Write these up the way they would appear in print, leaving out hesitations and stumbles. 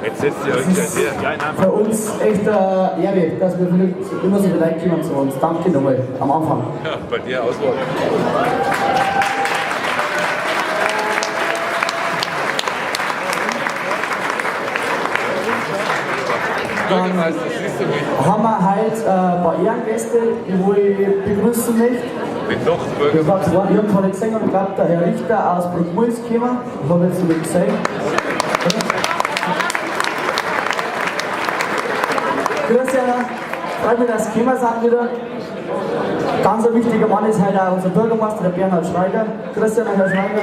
Jetzt setzt ihr euch Das gleich ist her. für uns echt eine Ehre, dass wir vielleicht immer so viele Leute kommen zu uns. Danke nochmal am Anfang. Ja, bei dir Auswahl. Bürgermeister, siehst du mich? Haben wir heute ein paar Ehrengäste, die wo ich begrüßen möchte. Bin doch Ich Bürgermeister. habe zwar nicht gesehen, aber ich glaube, der Herr Richter aus Bruckmühl ist gekommen. Ich habe jetzt noch nicht gesehen. Grüß dich, Anna. Freut mich, dass Sie gekommen sind wieder. Ganz ein wichtiger Mann ist heute auch unser Bürgermeister, der Bernhard Schweiger. Grüß dich, Herr Schweiger.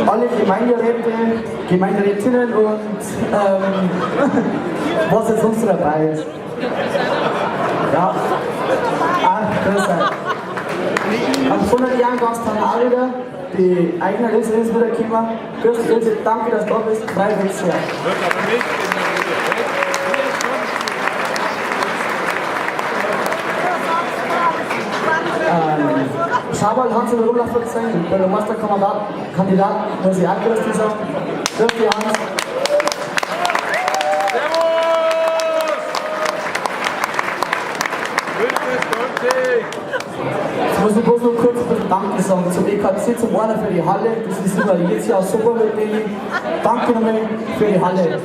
Alle Gemeinderäte, Gemeinderätinnen und was jetzt sonst noch dabei ist. Ja. Ah, grüß euch. Am 100 Jahren ganz auch wieder. Die eigene Ilse ist wieder gekommen. Grüß dich, Ilse, danke, dass du da bist. Freut mich sehr. Wird aber nicht in der Schau mal, Hans in der Rumlauf gesehen. Bürgermeisterkandidat, Kandidat, muss ich auch grüß dich sagen. Grüß dich, Hans. Servus! Bündnis 90! Jetzt muss ich bloß noch kurz ein bisschen Danke sagen zum EKC, zum einen für die Halle. Das ist immer jedes Jahr super mit denen. Danke nochmal für die Halle.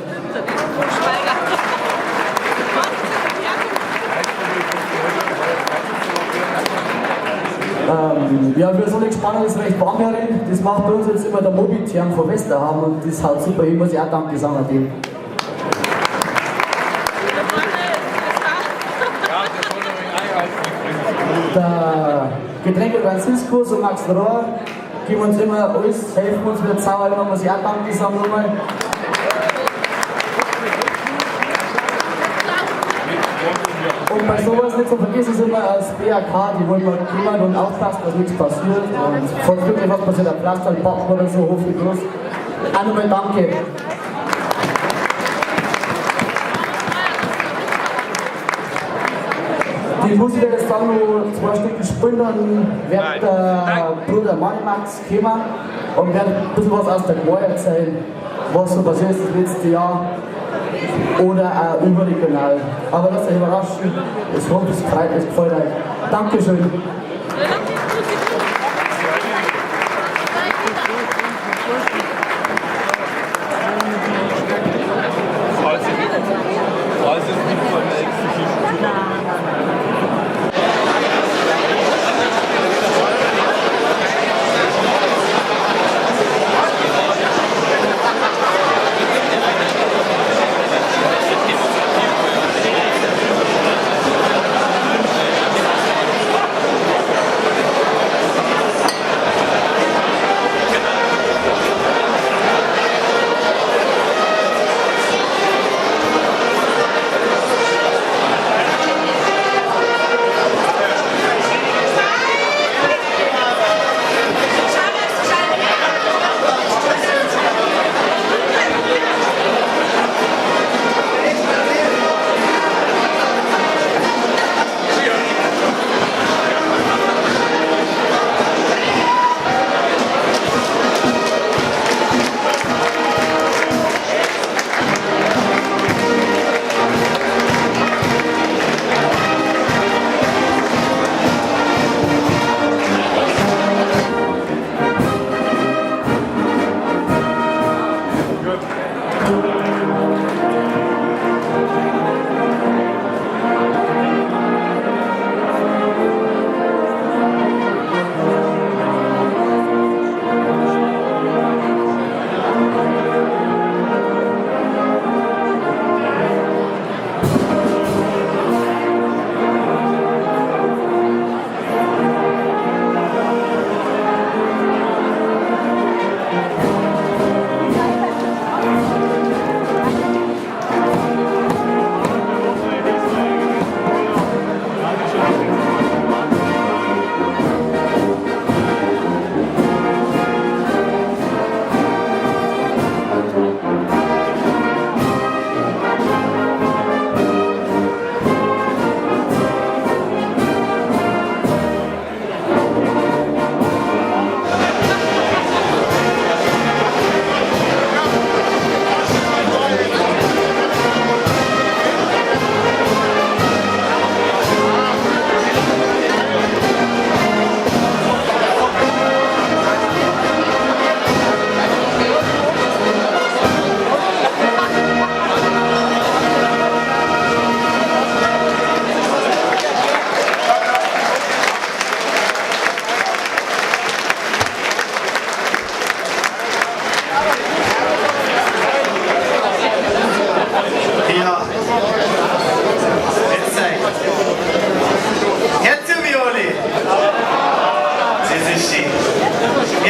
Ja, wir sind gespannt, ist recht warm herin. Das macht bei uns jetzt immer der Mobitherm von Westerham und das haut super hin, muss ich auch Danke sagen an dem. Ja, der soll noch nicht einheizen. Der Getränke Franziskus und Max Rohr geben uns immer alles, helfen uns mit der Zauber, immer muss ich auch Danke sagen nochmal. Und bei sowas nicht zu vergessen ist immer das BAK, die wollen mal kümmern und aufpassen, dass nichts passiert. Und falls wirklich was passiert, ein Pflaster, ein Pappen oder so, hoffe ich groß. Auch nochmal danke. Die Musik wird jetzt dann noch 2 Stunden spielen, dann wird der Bruder Manni Max kommen und wird ein bisschen was aus der Gemeinde erzählen, was so passiert ist das letzte Jahr oder auch überregional. Aber lasst euch überraschen, es kommt, es freut, es gefällt euch. Dankeschön. Falls es nicht beim nächsten Tisch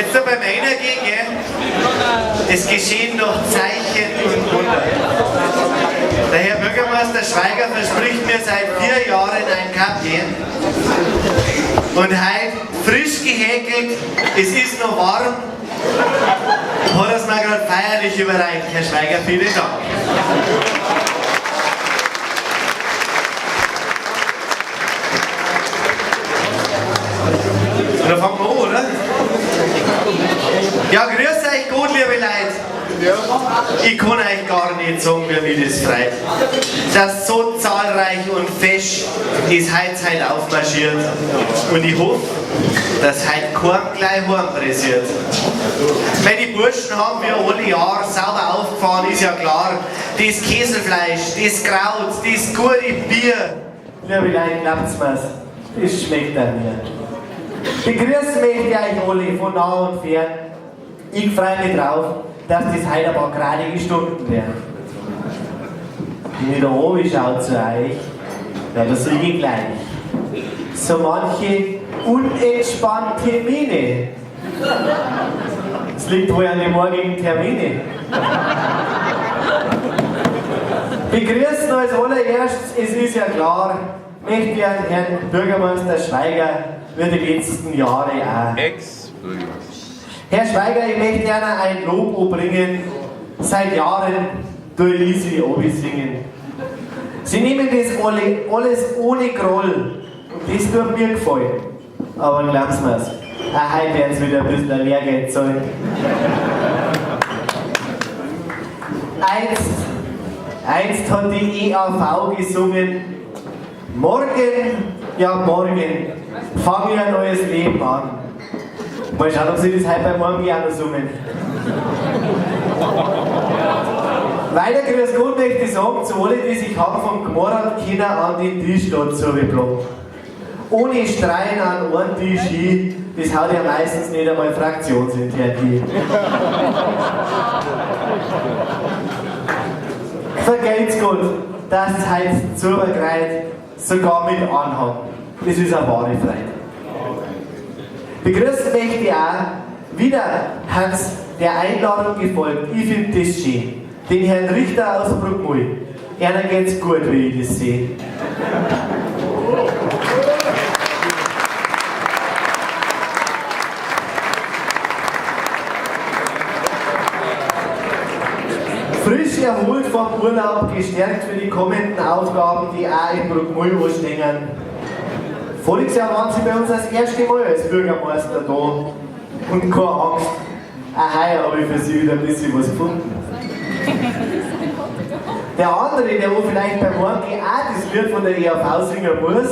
Jetzt noch beim Einergehen, gell? Es geschehen noch Zeichen und Wunder. Der Herr Bürgermeister Schweiger verspricht mir seit 4 Jahren ein Kaffee. Und heute frisch gehäkelt, es ist noch warm, hat er's mir gerade feierlich überreicht. Herr Schweiger, vielen Dank. Und dann fangen wir an, oder? Ja, grüß euch Gott, liebe Leute. Ich kann euch gar nicht sagen, wie mich das freut, dass so zahlreich und fesch das Heizheit aufmarschiert. Und ich hoffe, dass heute keinem gleich heim pressiert. Weil die Burschen haben wir alle Jahre sauber aufgefahren, ist ja klar. Das Käsefleisch, das Kraut, das gute Bier. Liebe Leute, glaubt's mir's, das schmeckt an mir. Begrüßen möchte ich euch alle von nah und fern. Ich freue mich drauf, dass das heute ein paar gradige Stunden werden. Wenn ich da oben schaue zu euch, ja, das sehe ich gleich. So manche unentspannte Miene. Es liegt wohl an den morgigen Termine. Begrüßen als allererstes, es ist ja klar, möchte ich Herrn Bürgermeister Schweiger wie die letzten Jahre auch. Ex-Bürgermeister. Herr Schweiger, ich möchte gerne ein Lob anbringen. Seit Jahren tue ich Sie obi singen. Sie nehmen das alles ohne Groll. Und das tut mir gefallen. Aber glauben Sie mir's, auch heute werden Sie wieder ein bisschen Lehrgeld zahlen. Einst hat die EAV gesungen, morgen, ja morgen, fange ich ein neues Leben an. Mal schauen, ob sie das heute beim Morgen auch noch summen. Weiter grüß Gott möchte ich sagen, zu allen, die sich haben vom Gmorat Kinder an den Tisch dort zu beplagen. Ohne Streien an einen Tisch hin, das haut ja meistens nicht einmal fraktionsintern hin. Vergelt's Gott, dass es heute zubereit, sogar mit Anhang. Das ist eine wahre Freude. Begrüßen möchte ich auch wieder Hans der Einladung gefolgt. Ich find das schön. Den Herrn Richter aus Bruckmühl. Einer geht's gut, wie ich das sehe. Frisch erholt vom Urlaub, gestärkt für die kommenden Aufgaben, die auch in Bruckmühl anstehen. Voriges Jahr waren sie bei uns das erste Mal als Bürgermeister da. Und keine Angst, auch heuer habe ich für sie wieder ein bisschen was gefunden. Der andere, der wo vielleicht beim Morgen auch das Lied von der EAV singen muss,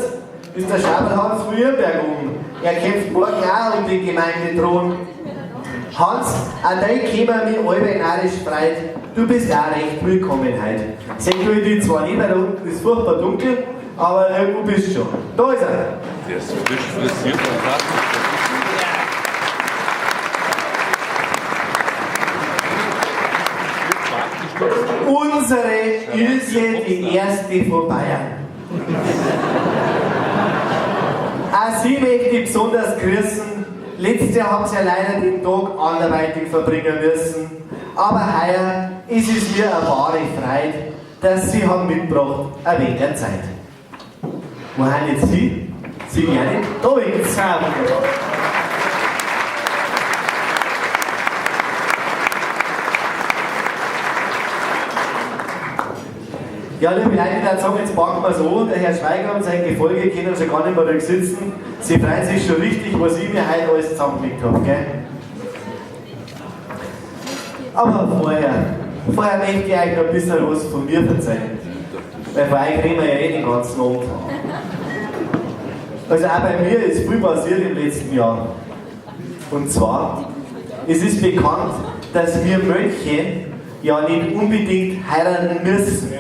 ist der Schabel-Hans von Irnberg oben. Er kämpft morgen auch um den Gemeindethron. Hans, auch dein käme mich allweil narrisch freit. Du bist auch recht willkommen heute. Sehen du die zwar nicht, weil da unten ist furchtbar dunkel, aber irgendwo bist du schon. Da ist er. Der ist frisch frisiert und hat. Unsere Ilse, die erste von Bayern. Auch sie möchte ich besonders grüßen. Letztes Jahr haben sie ja leider den Tag anderweitig verbringen müssen. Aber heuer ist es mir eine wahre Freude, dass sie haben mitgebracht, ein wenig Zeit. Wo haben jetzt Sie? Sie gerne? Da ist es. Ja, liebe Leute, ich würde sagen, jetzt packen wir's an. Der Herr Schweiger und sein Gefolge können schon gar nicht mehr ruhig sitzen. Sie freuen sich schon richtig, was ich mir heute alles zusammengelegt hab, gell? Aber vorher möchte ich euch noch ein bisschen was von mir erzählen. Weil von euch reden wir ja eh den ganzen Abend. Also auch bei mir ist viel passiert im letzten Jahr. Und zwar, es ist bekannt, dass wir Mönche ja nicht unbedingt heiraten müssen.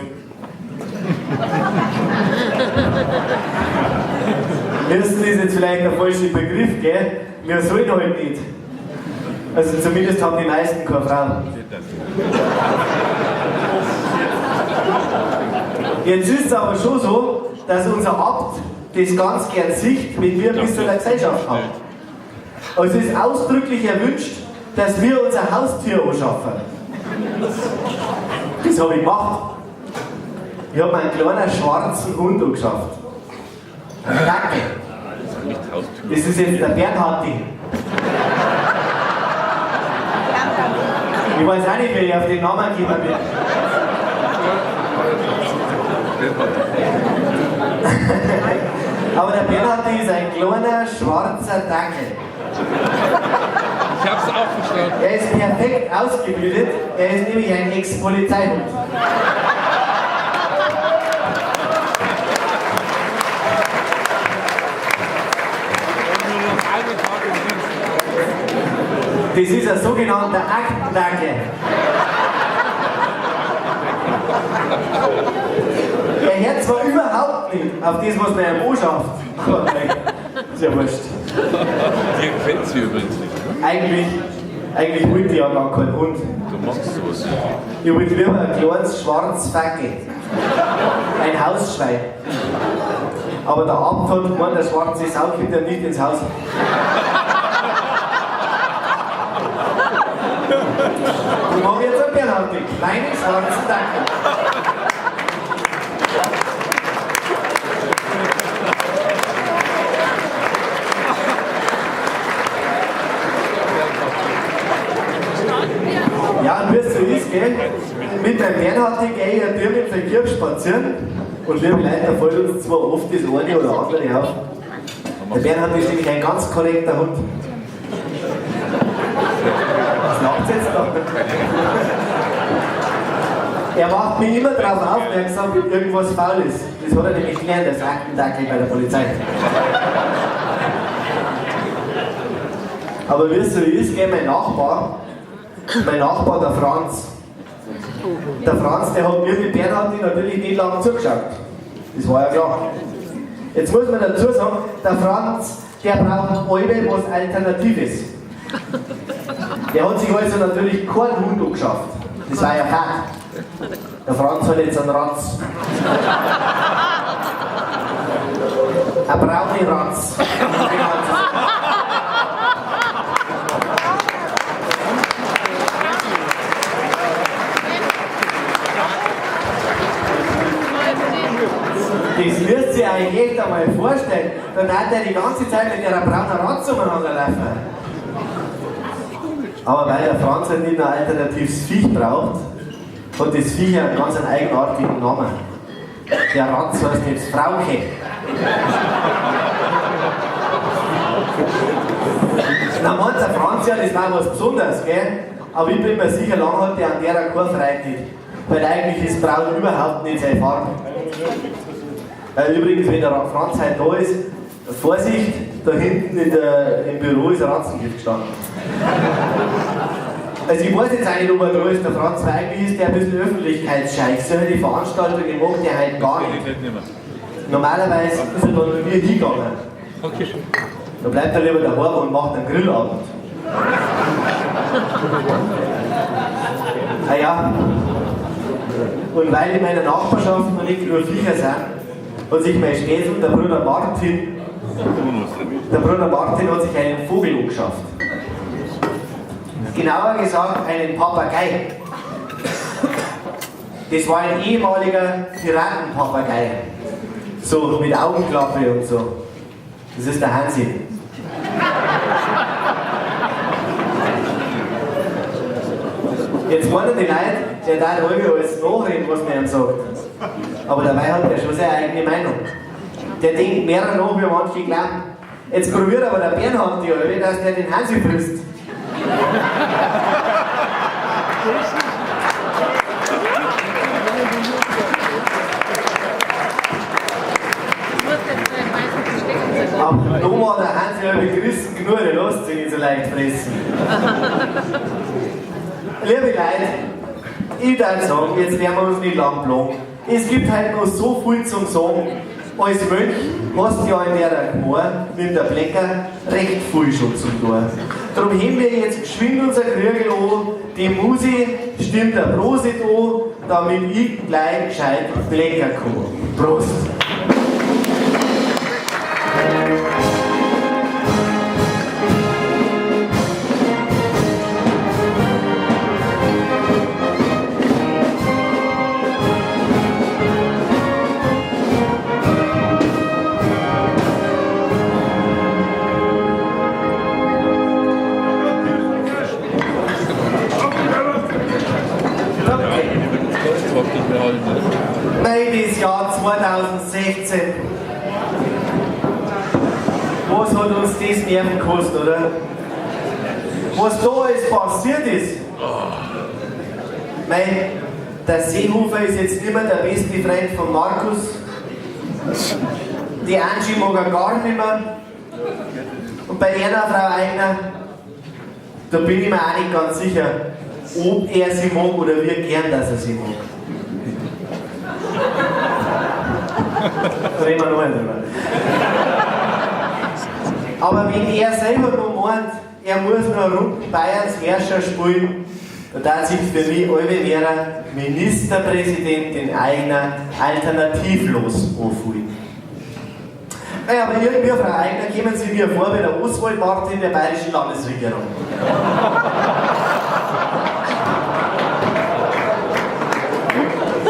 Müssen ist jetzt vielleicht der falsche Begriff, gell? Wir sollen halt nicht. Also zumindest haben die meisten keine Frau. Jetzt ist es aber schon so, dass unser Abt das ganz gern sieht, wenn wir ein bisschen eine Gesellschaft haben. Also ist ausdrücklich erwünscht, dass wir unser Haustier anschaffen. Das habe ich gemacht. Ich habe mir einen kleinen schwarzen Hund angeschafft. Danke. Das ist jetzt der Bernhardi. Ich weiß auch nicht, wie ich auf den Namen gekommen bin. Aber der Bernhardi ist ein kleiner schwarzer Dackel. Ich hab's auch verstanden. Er ist perfekt ausgebildet, er ist nämlich ein Ex-Polizeihund. Nur noch einen Tag im Dienst. Das ist ein sogenannter Aktendackel. Er hört zwar überhaupt nicht auf das, was man ihm anschafft, aber ist ja wurscht. Dir gefällt's hier übrigens nicht, ne? Eigentlich wollte ich ja gar keinen Hund. Du magst sowas nicht. Ich wollte lieber ein kleines schwarzes Fackel. Ein Hausschwein. Aber der Abt hat gemeint, der schwarze Sau kommt ja nicht ins Haus. Und habe ich jetzt einen Bernhardi, meinen schwarzen Dackel. Ja, und wie es so ist, gell? Mit dem Bernhard gehe ich natürlich im Verkehr spazieren und liebe Leute, da fällt uns zwar oft das eine oder andere auf. Der Bernhard ist nämlich ein ganz korrekter Hund. Was lacht jetzt da? Er macht mich immer darauf aufmerksam, wenn irgendwas faul ist. Das hat er nämlich gelernt als Aktendackel bei der Polizei. Aber wie es so ist, gell, mein Nachbar, der Franz. Der Franz, der hat mir mit Bernhard natürlich nicht lange zugeschaut. Das war ja klar. Jetzt muss man dazu sagen, der Franz, der braucht alle was Alternatives. Der hat sich also natürlich keinen Hund angeschafft. Das war ja Fakt. Der Franz hat jetzt einen Ratz. Ein brauner Ratz. Das müsst ihr euch echt einmal vorstellen. Dann hat er die ganze Zeit mit der braunen Ratze umeinander laufen. Aber weil der Franz halt nicht ein alternatives Viech braucht, hat das Viech einen ganz eigenartigen Namen. Der Ratz heißt jetzt Frauke. Na meint der Franz ja, das war was Besonderes, gell? Aber ich bin mir sicher, lange hat der an der keine Freude nicht. Weil eigentlich ist Braun überhaupt nicht seine Farbe. Übrigens, wenn der Franz heute da ist, Vorsicht, da hinten im Büro ist ein Ratzengift gestanden. Also ich weiß jetzt auch nicht, ob er da ist, der Franz, weil eigentlich ist der ein bisschen öffentlichkeitsscheu. Solche Veranstaltungen macht der halt gar nicht. Normalerweise ist er da noch nie hingegangen. Okay. Da bleibt er lieber daheim und macht einen Grillabend. Ah ja. Und weil in meiner Nachbarschaft noch nicht nur Viecher sind, hat sich mein Späßel, der Bruder Martin, hat sich einen Vogel angeschafft. Genauer gesagt einen Papagei. Das war ein ehemaliger Piratenpapagei. So mit Augenklappe und so. Das ist der Hansi. Jetzt meinen die Leute, der darf alle alles nachreden, was man ihm sagt. Aber dabei hat er schon seine eigene Meinung. Der denkt mehr nach, wie manche glauben. Jetzt probiert aber der Bernhard die alle, dass der den Hansi frisst. Aber nochmal der Hansi hat gerissen genug, der lässt sich nicht so leicht fressen. Liebe Leute, ich würde sagen, jetzt werden wir uns nicht lang plagen. Es gibt halt noch so viel zum Sagen. Als Mönch hast du ja in der Gmor mit der Blecker recht viel schon zum tun. Darum heben wir jetzt geschwind unser Krügel an, die Musi stimmt der Prosit an, damit ich gleich gescheit Blecker kann. Prost! Mei, das Jahr 2016. Was hat uns das Nerven gekostet, oder? Was da alles passiert ist. Mei, der Seehofer ist jetzt nicht mehr der beste Freund von Markus. Die Angie mag er gar nicht mehr. Und bei einer Frau Eigner, da bin ich mir auch nicht ganz sicher, ob er sie mag oder wie gern, dass er sie mag. Da reden wir noch einmal drüber. Aber wenn er selber noch meint, er muss noch eine Runde Bayerns Herrscher spielen, dann darf sich für mich alle wäre Ministerpräsidentin Eigner alternativlos anfühlen. Naja, aber irgendwie, Frau Eigner, kommen Sie mir vor wie der Oswald Martin der bayerischen Landesregierung.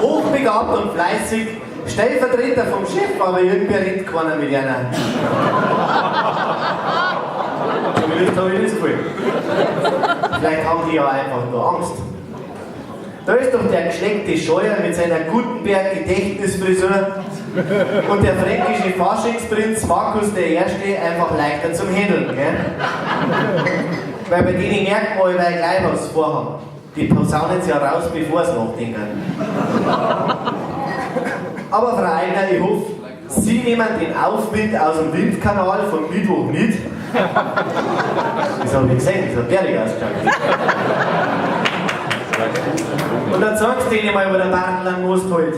Hochbegabt und fleißig, Stellvertreter vom Chef, aber irgendwie redet keiner mit einer. Zumindest habe ich das Gefühl. Vielleicht haben die ja einfach nur Angst. Da ist doch der geschleckte Scheuer mit seiner Gutenberg-Gedächtnisfrisur und der fränkische Faschingsprinz Markus I. einfach leichter zum Händeln, gell? Weil bei denen merkt man allweil gleich, was sie vorhaben. Die posaunen ja raus, bevor sie nachdenken. Aber Frau Eigner, ich hoffe, Sie nehmen den Aufwind aus dem Windkanal vom Mittwoch mit. Das habe ich gesehen, das hat bärig ausgeschaut. Und dann sagst du denen mal, wo der Bartel an Most holt.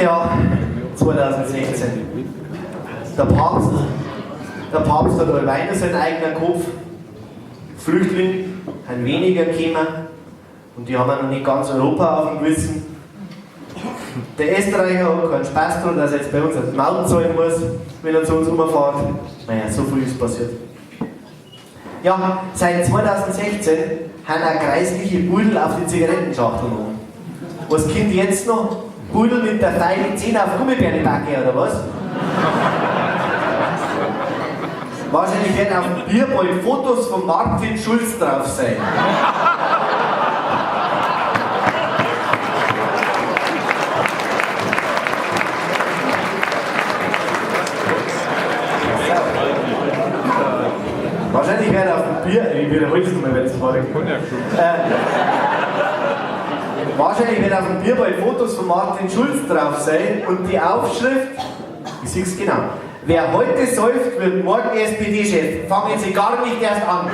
Ja, 2016. Der Papst hat allweil seinen eigenen Kopf. Flüchtlinge haben weniger gekommen und die haben auch noch nicht ganz Europa auf dem Gewissen. Der Österreicher hat keinen Spaß dran, dass er jetzt bei uns auf die Maut zahlen muss, wenn er zu uns umfährt. Naja, so viel ist passiert. Ja, seit 2016 haben auch kreisliche Pudel auf die Zigarettenschachteln um. Was kommt jetzt noch? Pudel mit der Feile 10 auf Gummibärnebacke oder was? Wahrscheinlich werden auf dem Bier bald Fotos von Martin Schulz drauf sein. Wahrscheinlich werden auf dem Bier, ich wiederhole es nochmal, weil es war. Wahrscheinlich werden auf dem Bier bald Fotos von Martin Schulz drauf sein und die Aufschrift, ich sehe es genau, wer heute säuft, wird morgen SPD-Chef. Fangen Sie gar nicht erst an.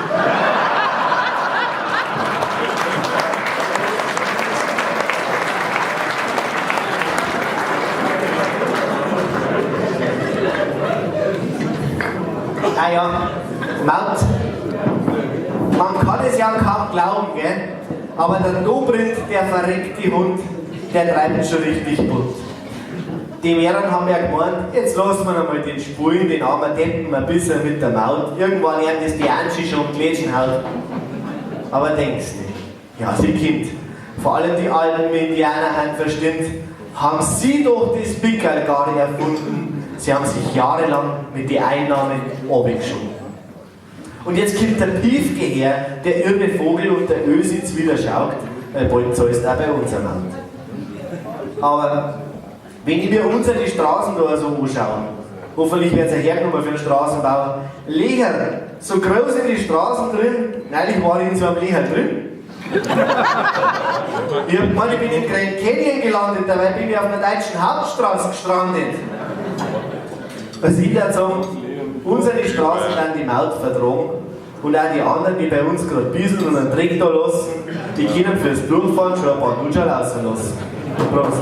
Ah ja, Maut. Man kann es ja kaum glauben, gell? Aber der Dobrindt, der verreckte Hund, der treibt schon richtig bunt. Die mehreren haben ja gemeint, jetzt lassen wir einmal den Spulen, den armen Deppen ein bisschen mit der Maut. Irgendwann lernt es die Anschi schon Gletschenhaut. Aber denkst du, ja, sie kommt. Vor allem die alten Indianer haben verstimmt, haben sie doch das Pickerl gar nicht erfunden. Sie haben sich jahrelang mit den Einnahmen abgeschoben. Und jetzt kommt der Piefke her, der irre Vogel und der Ösitz wieder schaukt, weil bald zahlst auch bei uns am Land. Aber wenn ich mir unsere Straßen da so anschaue, hoffentlich wird es ja hergenommen für den Straßenbau, Lecher, so groß sind die Straßen drin, neulich war ich in so einem Lecher drin. Ich hab gemeint, ich bin im Grand Canyon gelandet, dabei bin ich auf einer deutschen Hauptstraße gestrandet. Was ich da sagen, unsere Straßen werden die Maut vertragen und auch die anderen, die bei uns gerade bieseln und einen Dreck da lassen, die können fürs Durchfahren schon ein paar Dutscherl rauslassen. Prost.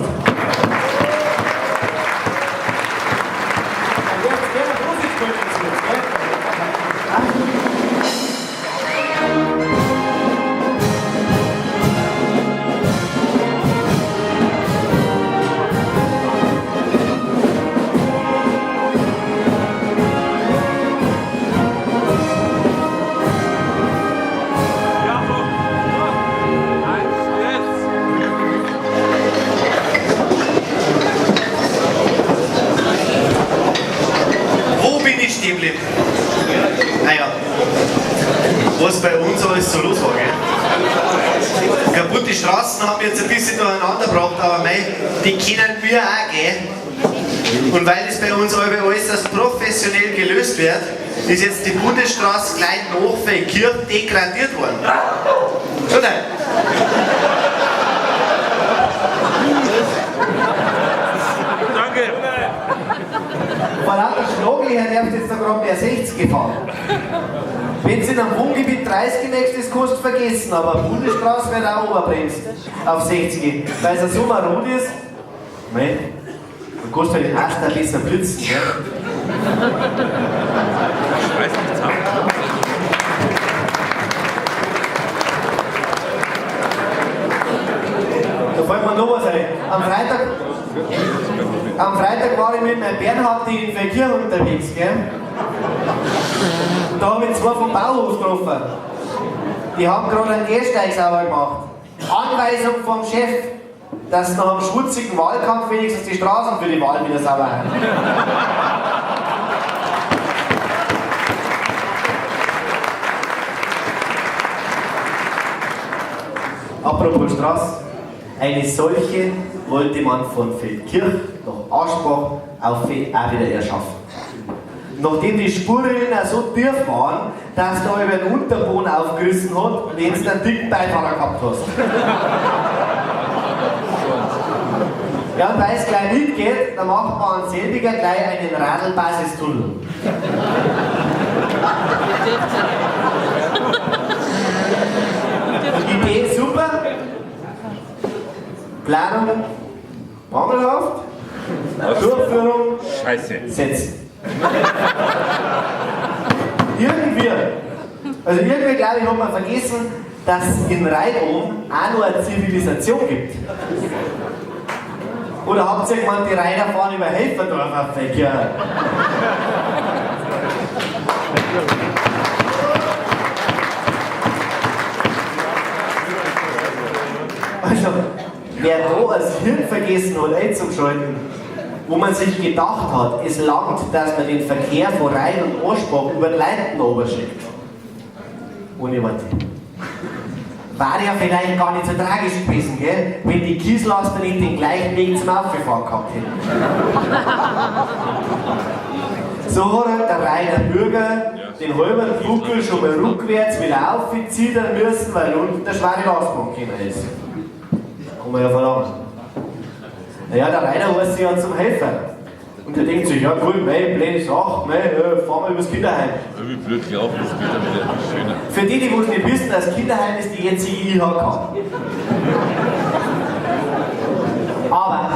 Ja, eins, jetzt! bei uns alles so los war, gell? Kaputte Straßen haben wir jetzt ein bisschen durcheinander gebracht, aber mei, die können wir auch, gell? Und weil es bei uns alle äußerst professionell gelöst wird, ist jetzt die Bundesstraße gleich nach Feldkirch degradiert worden. Schon nein. Danke. Vor lauter Schlaglöchern darfst du jetzt da gerade mehr 60 gefahren. Wenn du in einem Wohngebiet 30 nächst, das kannst du vergessen, aber Bundesstraße wird auch oberbremst auf 60. Weil es so marot ist, mei, dann kannst du halt den Ast ein bisschen blitzen. Gell? Schmeiß mich zusammen. Da fällt mir noch was ein. Am Freitag war ich mit meinem Bernhard in Verkehr unterwegs, gell? Und da habe ich zwei vom Bauhof getroffen. Die haben gerade einen Gehsteig sauber gemacht. Anweisung vom Chef, dass nach einem schmutzigen Wahlkampf wenigstens die Straßen für die Wahl wieder sauber haben. Apropos Straße, eine solche wollte man von Feldkirch nach Aschbach auf auch wieder erschaffen. Nachdem die Spurrillen auch so tief waren, dass du über den Unterboden aufgerissen hat, wenn du einen dicken Beifahrer gehabt hast. Ja, und weil es gleich nicht geht, dann macht man an selbiger gleich einen Radlbasistunnel. Idee super, Planung mangelhaft, Durchführung Scheiße. setzen. Irgendwie, also irgendwie glaube ich, hat man vergessen, dass es in Rhein auch noch eine Zivilisation gibt. Oder habt ihr gemeint, die Reiter fahren über Helferdorf auf Verkehr? Also, wer da das Hirn vergessen hat einzuschalten, wo man sich gedacht hat, es langt, dass man den Verkehr von Rhein und Aschbach über den Leiten schickt. Ohne Worte. War ja vielleicht gar nicht so tragisch gewesen, gell? Wenn die Kieslaster nicht den gleichen Weg zum Auffahren gehabt hätten. So hat halt der Rainer Bürger den halben Buckel schon mal rückwärts wieder aufziehen müssen, weil unten der schwere Lastwagen gekommen ist. Kann man ja verlangen. Naja, der Rainer weiß sich ja zum Helfer. Und der denkt sich, ja cool, mei, blöde Sache, mei, fahren wir übers Kinderheim. Irgendwie blöd gelaufen, das geht dann wieder schöner. Für die, die es nicht wissen, das Kinderheim ist die jetzige IHK. Aber,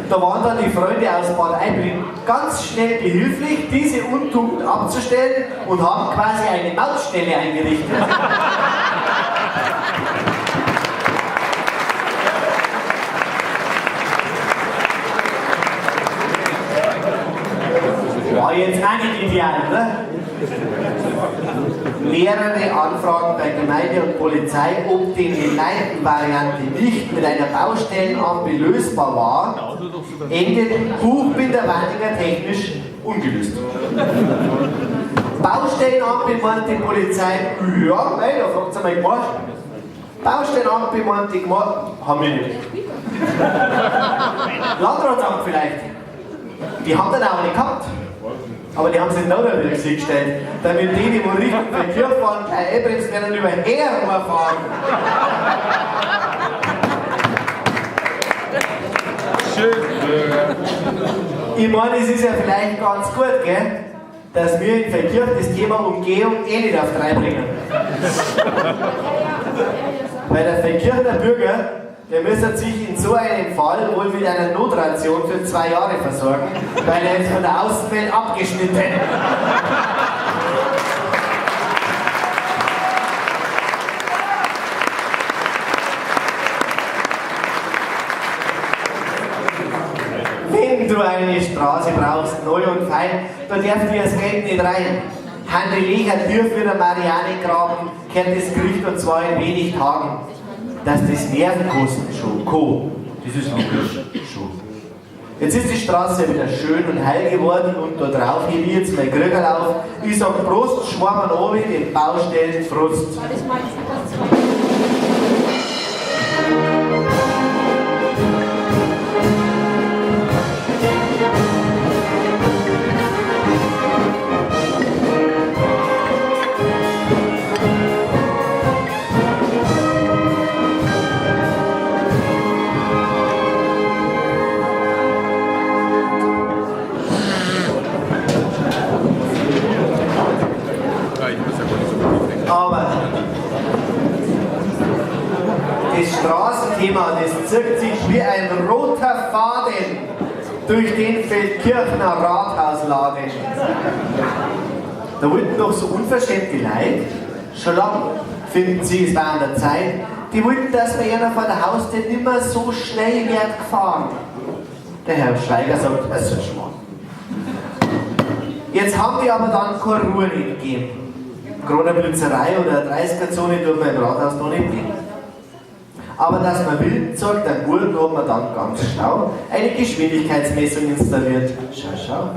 da waren dann die Freunde aus Bad Aibling ganz schnell behilflich, diese Untugend abzustellen und haben quasi eine Mautstelle eingerichtet. War jetzt auch nicht ideal, ne? Mehrere Anfragen bei Gemeinde und Polizei, ob denn die Leitenvariante nicht mit einer Baustellenampel lösbar war, endet Buchbinder-Wandinger technisch ungelöst. Baustellenampel meint die Polizei, ja, mei, da fragt sie mal gemacht. Baustellenampel meint die gemacht, haben wir nicht. Landratsamt vielleicht. Die haben dann auch nicht gehabt. Aber die haben sich noch wieder gestellt, damit die, die wo Richtung Verkehr fahren, gleich einbremsen werden und über her fahren. Schön. Ich meine, es ist ja vielleicht ganz gut, gell, dass wir in Verkehr das Thema Umgehung eh nicht auf drei bringen. Weil der Feldkirchner Bürger, der müsste sich in so einem Fall wohl mit einer Notration für 2 Jahre versorgen, weil er ist von der Außenwelt abgeschnitten. Wenn du eine Straße brauchst, neu und fein, da darf dir das Geld nicht rein. Handy Lecher Tür für den Marianengraben, kehrt das Gericht und zwar in wenig Tagen. Dass das Nerven kosten schon, Co. Das ist logisch schon. Jetzt ist die Straße wieder schön und heil geworden und da drauf hebe ich jetzt mein Krügerl auf. Ich sag Prost, Schwarmann oben, den Baustellen Frust. Ja, ich muss ja gar nicht so viel denken. Aber das Straßenthema, das zieht sich wie ein roter Faden durch den Feldkirchner Rathausladen. Da wollten doch so unverschämte Leute, schon lang, finden sie, es war an der Zeit, die wollten, dass man einer vor der Haustür nimmer so schnell wird gefahren. Der Herr Schweiger sagt, das ist ein Schmarrn. Jetzt haben die aber dann keine Ruhe nicht gegeben. Corona-Blitzerei oder 30er-Zone tut man im Rathaus noch nicht gehen. Aber dass man will, zeigt dann Gurten, hat man dann ganz schlau eine Geschwindigkeitsmessung installiert. Schau, schau.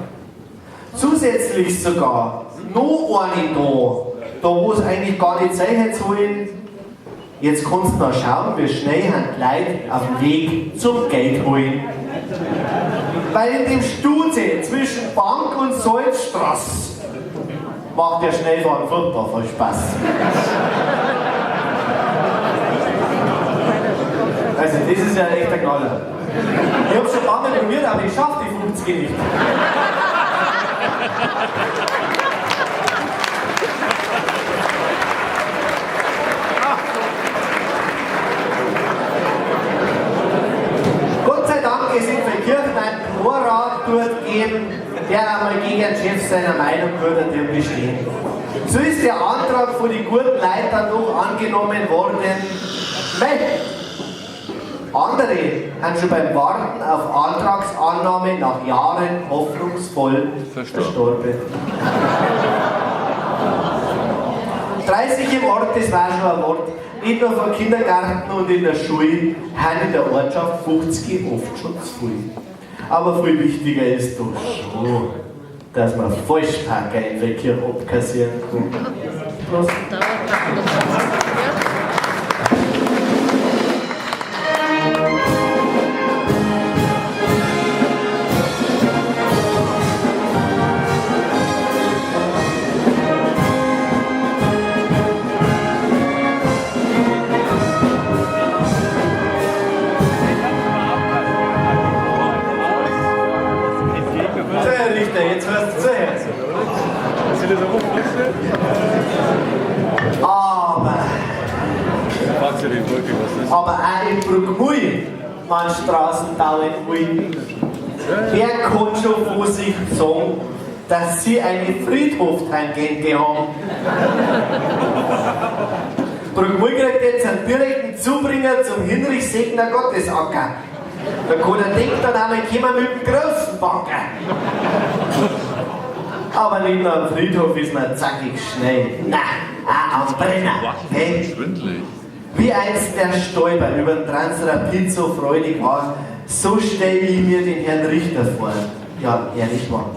Zusätzlich sogar noch eine da, da wo es eigentlich gar nicht sein hätte sollen. Jetzt kannst du noch schauen, wie schnell haben die Leute auf dem Weg zum Geld holen. Weil in dem Stute zwischen Bank und Salzstraße macht der Schnellfahren furchtbar viel Spaß. Also das ist ja echt ein Knaller. Ich hab's schon ein paar Mal probiert, aber ich schaff die 50 nicht. Gott sei Dank ist in Feldkirchen ein Chorrat dort gegeben, der einmal gegen den Chef seiner Meinung würde bestehen. So ist der Antrag von den guten Leuten dann noch angenommen worden. Mei, andere haben schon beim Warten auf Antragsannahme nach Jahren hoffnungsvoll verstorben. 30 im Ort, das war schon ein Wort. Nicht nur vom Kindergarten und in der Schule, haben in der Ortschaft 50 oft schon zu viel. Aber viel wichtiger ist doch schon, dass man Falschparker in der Kirche abkassieren kann. Prost. So, Herr Richter, jetzt hörst du zu. Aber, Fragst du den wirklich, was das aber auch in Bruckmui, man Straßen bauen will. Wer kann schon von sich sagen, dass sie eine Friedhoftangente haben? Bruckmui kriegt jetzt einen direkten Zubringer zum Hinrich Segner Gottesacker. Da kann der Denk dann einmal kommen mit dem großen Bagger. Aber nicht nur am Friedhof ist man zackig schnell. Na, auch am Brenner. Hey? Schwindelig. Wie einst der Stoiber über den Transrapid so freudig war, so stelle ich mir den Herrn Richter vor. Ja, ehrlich wahr.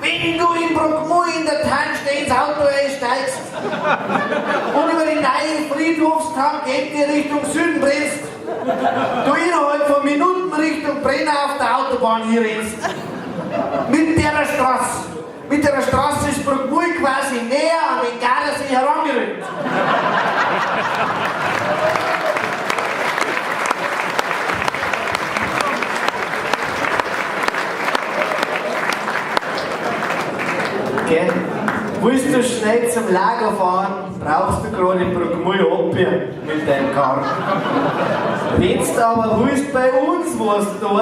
Wenn du in Bruckmui in der Tankstelle ins Auto einsteigst und über die neue Friedhofstangente Richtung Süden brennst, du innerhalb von Minuten Richtung Brenner auf der Autobahn hier rennst. Mit der Straße. Mit der Straße ist Bruckmui quasi näher an den Gardasee herangerückt. Gell? Willst du schnell zum Lager fahren, brauchst du gerade in Bruckmui abbiegen mit deinem Karren. Wenn's du aber willst bei uns was tun,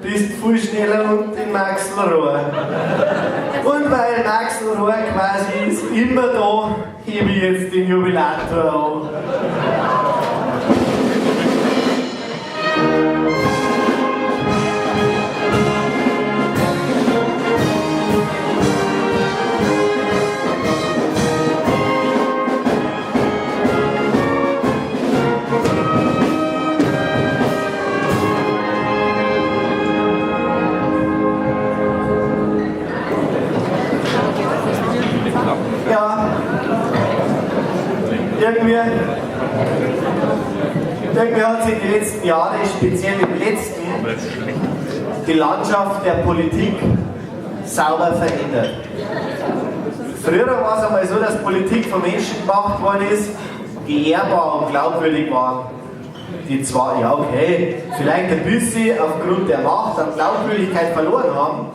bist du viel schneller und in Maxelrohr. Und weil Maxelrohr quasi ist immer da, hebe ich jetzt den Jubilator an. Irgendwie hat sich die letzten Jahre, speziell im letzten, die Landschaft der Politik sauber verändert. Früher war es einmal so, dass Politik von Menschen gemacht worden ist, die ehrbar und glaubwürdig waren. Die zwar, ja okay, vielleicht ein bisschen aufgrund der Macht an Glaubwürdigkeit verloren haben,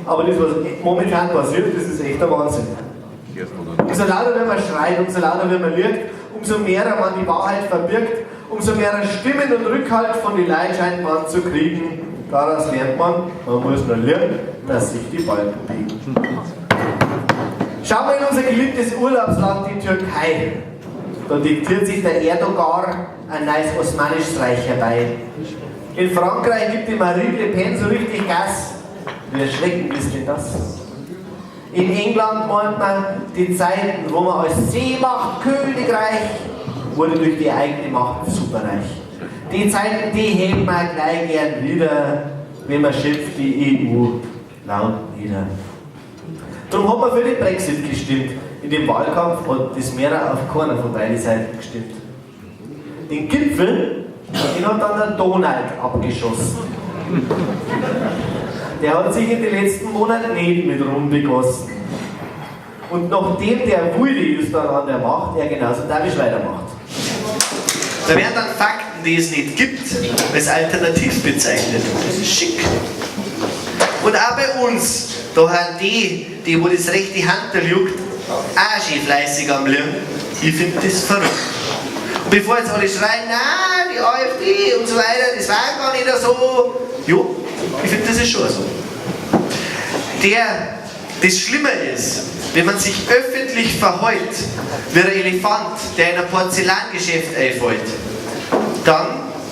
aber das, was momentan passiert, das ist echt der Wahnsinn. Umso lauter, wenn man schreit, umso lauter, wenn man lügt, umso mehr man die Wahrheit verbirgt, umso mehr Stimmen und Rückhalt von den Leuten scheint man zu kriegen. Daraus lernt man, man muss nur lernen, dass sich die Balken biegen. Schauen wir in unser geliebtes Urlaubsland, die Türkei. Da diktiert sich der Erdogan ein neues Osmanisches Reich herbei. In Frankreich gibt die Marine Le Pen so richtig Gas. Wie erschreckend ist denn das? In England meint man, die Zeiten, wo man als Seemacht Königreich wurde durch die eigene Macht superreich. Die Zeiten, die heben wir gleich gern wieder, wenn man schimpft die EU laut nieder. Darum hat man für den Brexit gestimmt. In dem Wahlkampf hat das Mehrer auf keiner von beiden Seiten gestimmt. Den Gipfel, den hat dann der Donald abgeschossen. Der hat sich in den letzten Monaten nicht mit Rum begossen. Und nachdem der Willi ist dann an der Macht, er genauso dadurch weitermacht. Da werden dann Fakten, die es nicht gibt, als alternativ bezeichnet. Das ist schick. Und auch bei uns, da haben die, die wo das rechte Handel juckt, auch schön fleißig am Lügen. Ich find das verrückt. Und bevor jetzt alle schreien, nein, die AfD und so weiter, das war gar nicht so. Jo, ich find, das ist schon so. Das Schlimme ist, wenn man sich öffentlich verheult, wie ein Elefant, der in ein Porzellangeschäft einfällt, dann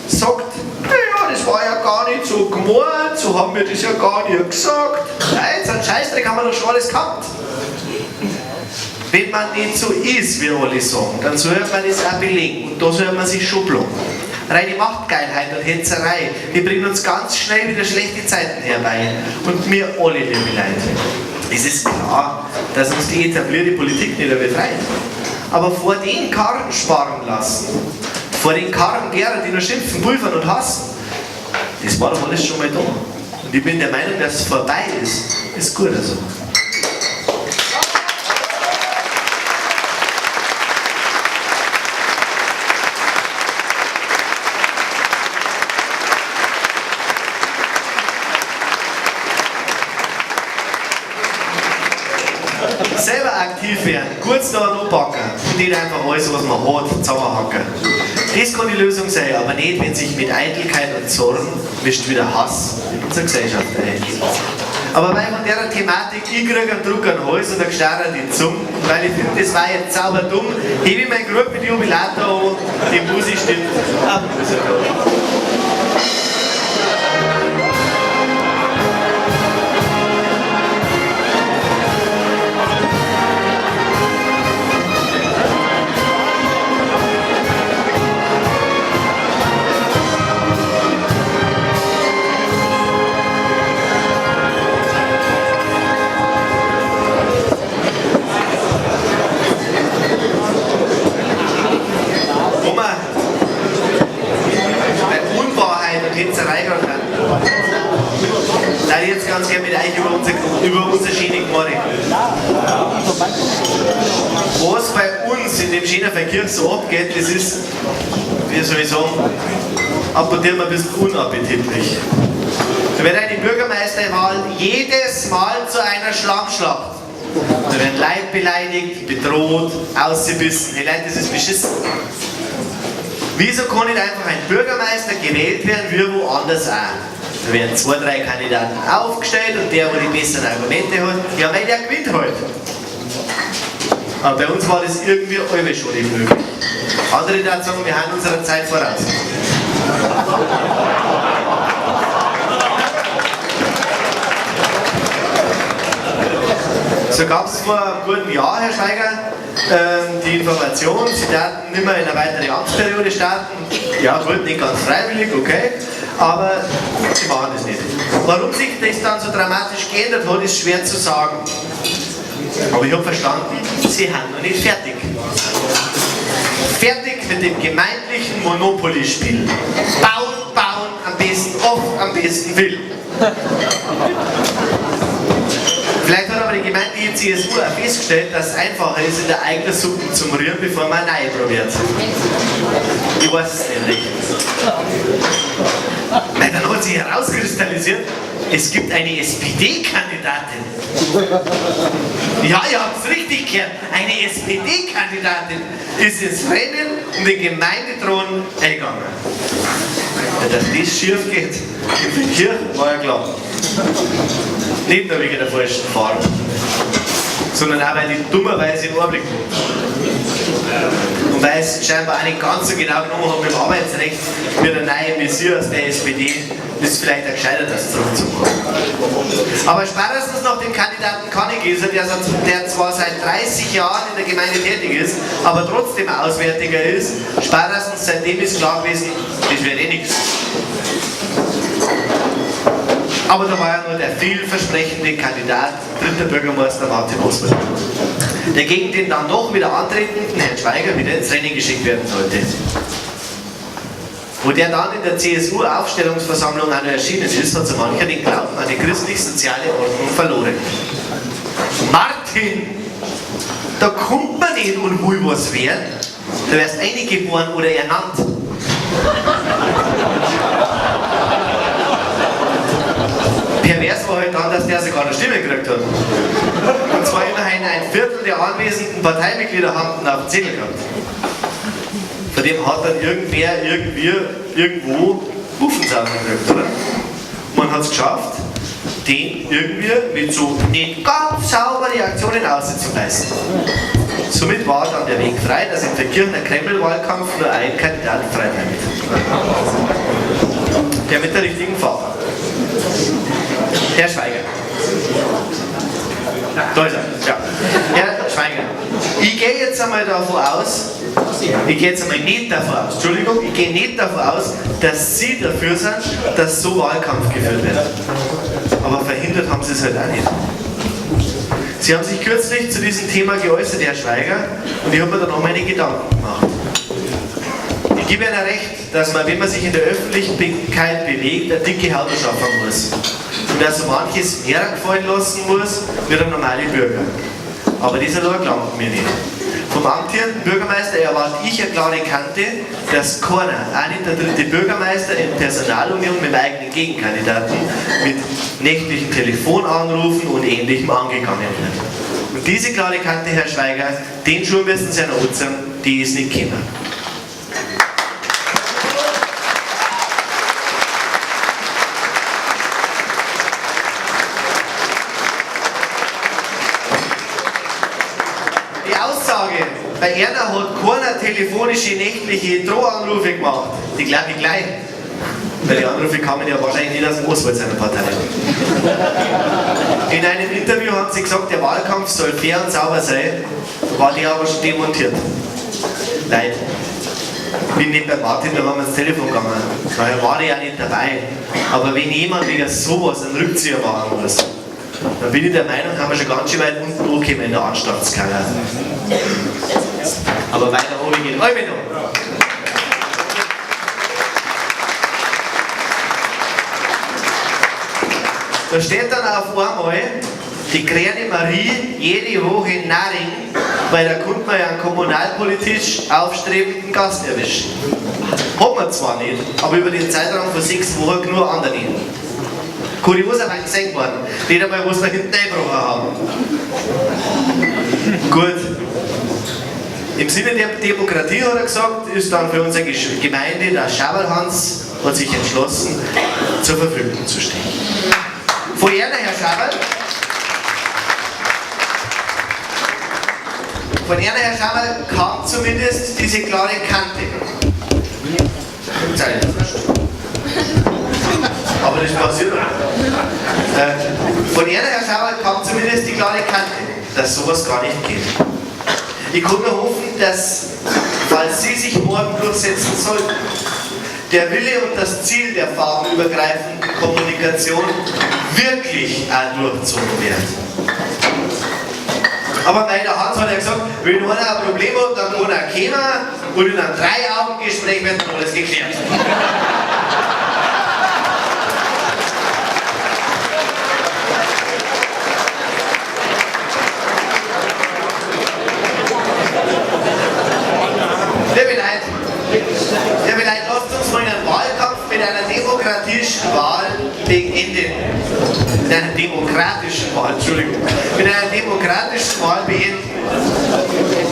sagt, naja, das war ja gar nicht so gemeint, so haben wir das ja gar nicht gesagt. Nein, so einen Scheißdreck haben wir doch schon alles gehabt. Wenn man nicht so ist, wie alle sagen, dann soll man das auch belegen und da soll man sich schon plagen. Reine Machtgeilheit und Hetzerei, die bringt uns ganz schnell wieder schlechte Zeiten herbei. Und mir alle, liebe Leute, es ist klar, dass uns die etablierte Politik nicht befreit. Aber vor den Karren sparen lassen, vor den Karren derer, die nur schimpfen, pulvern und hassen, das war doch alles schon mal da. Und ich bin der Meinung, dass es vorbei ist, ist gut so. Selber aktiv werden, kurz da anpacken und nicht einfach alles, was man hat, zusammenhacken. Das kann die Lösung sein, aber nicht, wenn sich mit Eitelkeit und Zorn mischt wieder Hass in unserer Gesellschaft ein. Aber weil von der Thematik, ich krieg einen Druck an den Hals und einen Gestarrer die Zunge, und weil ich finde, das war jetzt sauber dumm, hebe ich mein Grub mit Jubilator an, die Musik stimmt. Ach, ist ja klar. Da ich jetzt ganz gerne mit euch über unser schöne Gmore. Was bei uns in dem schönen Verkehr so abgeht, das ist, wie soll ich sagen, ab und zu ein bisschen unappetitlich. Da wird eine Bürgermeisterwahl jedes Mal zu einer Schlammschlacht. Da werden Leute beleidigt, bedroht, ausgebissen. Hey Leute, das ist beschissen. Wieso kann nicht einfach ein Bürgermeister gewählt werden, wie woanders auch? Da werden 2, 3 Kandidaten aufgestellt und der, der die besseren Argumente hat, ja, weil der gewinnt halt. Aber bei uns war das irgendwie alle schon nicht möglich. Andere da sagen, wir haben unserer Zeit voraus. So gab es vor einem guten Jahr, Herr Schweiger, die Information, Sie dürfen nicht mehr in eine weitere Amtsperiode starten. Ja gut, nicht ganz freiwillig, okay, aber Sie machen das nicht. Warum sich das dann so dramatisch geändert hat, ist schwer zu sagen. Aber ich habe verstanden, sie haben noch nicht fertig. Fertig mit dem gemeindlichen Monopoly-Spiel. Bauen, bauen, am besten oft, am besten will. Vielleicht hat aber die gemeindliche CSU auch festgestellt, dass es einfacher ist, in der eigenen Suppe zu rühren, bevor man eine neue probiert. Ich weiß es nicht recht. Weil dann hat sich herauskristallisiert, es gibt eine SPD-Kandidatin. Ja, ihr habt's richtig gehört. Eine SPD-Kandidatin ist ins Rennen um den Gemeindethron eingegangen. Ja, dass das schief geht in Feldkirch, war ja klar. Nicht nur wegen der falschen Farbe, sondern auch, weil die dummerweise im Ohrblick wohnt. Und weil es scheinbar auch nicht ganz so genau genommen hat mit dem Arbeitsrecht, wie der neue Messias der SPD, ist vielleicht auch gescheiter, das zurückzumachen. Aber spätestens nach dem Kandidaten Kannegießer, der zwar seit 30 Jahren in der Gemeinde tätig ist, aber trotzdem Auswärtiger ist, spätestens seitdem ist klar gewesen, das wird eh nichts. Aber da war ja nur der vielversprechende Kandidat, dritter Bürgermeister Martin Oswald, der gegen den dann doch wieder antretenden Herrn Schweiger wieder ins Rennen geschickt werden sollte. Wo der dann in der CSU-Aufstellungsversammlung auch noch erschienen ist, hat so mancher den Glauben an die christlich-soziale Ordnung verloren. Martin, da kommt man nicht und will was werden. Da wirst eingeboren oder ernannt. Pervers war halt dann, dass der sogar eine Stimme gekriegt hat. Und zwar immerhin ein Viertel der anwesenden Parteimitglieder haben ihn auf dem Zettel gehabt. Von dem hat dann irgendwer, irgendwie, irgendwo Muffensausen gekriegt, oder? Man hat es geschafft, den irgendwie mit so nicht ganz sauberen Aktionen auszureißen. Somit war dann der Weg frei, dass im Feldkirchner Kreml-Wahlkampf nur ein Kandidat frei bleibt. Der mit der richtigen Farbe. Herr Schweiger. Da ist er, ja. Herr Schweiger, ich gehe jetzt einmal davon aus, ich gehe jetzt einmal nicht davon aus, Entschuldigung, ich gehe nicht davon aus, dass Sie dafür sind, dass so Wahlkampf geführt wird. Aber verhindert haben Sie es halt auch nicht. Sie haben sich kürzlich zu diesem Thema geäußert, Herr Schweiger, und ich habe mir dann auch meine Gedanken gemacht. Ich gebe Ihnen recht, dass man, wenn man sich in der Öffentlichkeit bewegt, eine dicke Haut schaffen muss. Und dass so manches mehr gefallen lassen muss, wie der normale Bürger. Aber dieser Lage gelangt mir nicht. Vom amtierenden Bürgermeister erwarte ich eine klare Kante, dass keiner, auch nicht der dritte Bürgermeister in Personalunion mit dem eigenen Gegenkandidaten, mit nächtlichen Telefonanrufen und Ähnlichem angegangen wird. Und diese klare Kante, Herr Schweiger, den Schuh müssen Sie noch anziehen, die ist nicht gekommen. Die Aussage, bei Erna hat keiner telefonische nächtliche Drohanrufe gemacht, die glaube ich gleich. Weil die Anrufe kamen ja wahrscheinlich nicht aus dem Oswald seiner Partei. In einem Interview haben sie gesagt, der Wahlkampf soll fair und sauber sein, war der aber schon demontiert. Leid. Bin nicht bei Martin, da haben wir ins Telefon gegangen. Daher war ich ja nicht dabei. Aber wenn jemand wegen sowas einen Rückzieher machen muss, dann bin ich der Meinung, haben wir schon ganz schön weit unten angekommen in der Anstandskeller. Aber weiter oben geht alle noch. Da steht dann auf einmal die grüne Marie jede Woche in Naring, weil da konnte man ja einen kommunalpolitisch aufstrebenden Gast erwischen. Hat man zwar nicht, aber über den Zeitraum von 6 Wochen nur andere. Kurioserweise gesehen worden, nicht einmal, was wir hinten eingebrochen haben. Gut. Im Sinne der Demokratie, hat er gesagt, ist dann für unsere Gemeinde der Schaberlhans hat sich entschlossen, zur Verfügung zu stehen. Von Erna, Herr Schaberl. Von Erna, Herr Schaberl, kam zumindest diese klare Kante. Aber das passiert auch. Von Erna, Herr Schaberl, kam zumindest die klare Kante, dass sowas gar nicht geht. Ich kann nur hoffen, dass, falls Sie sich morgen durchsetzen sollten, der Wille und das Ziel der farbenübergreifenden Kommunikation wirklich auch durchzogen wird. Aber mei, der Hans hat ja gesagt, wenn einer ein Problem hat, dann kann er kommen und in einem Drei-Augen-Gespräch wird dann alles geklärt. Liebe Leute, liebe Leute, lasst uns mal einen Wahlkampf mit einer demokratischen Wahl beenden. Mit einer demokratischen Wahl, Entschuldigung. Mit einer demokratischen Wahl beenden.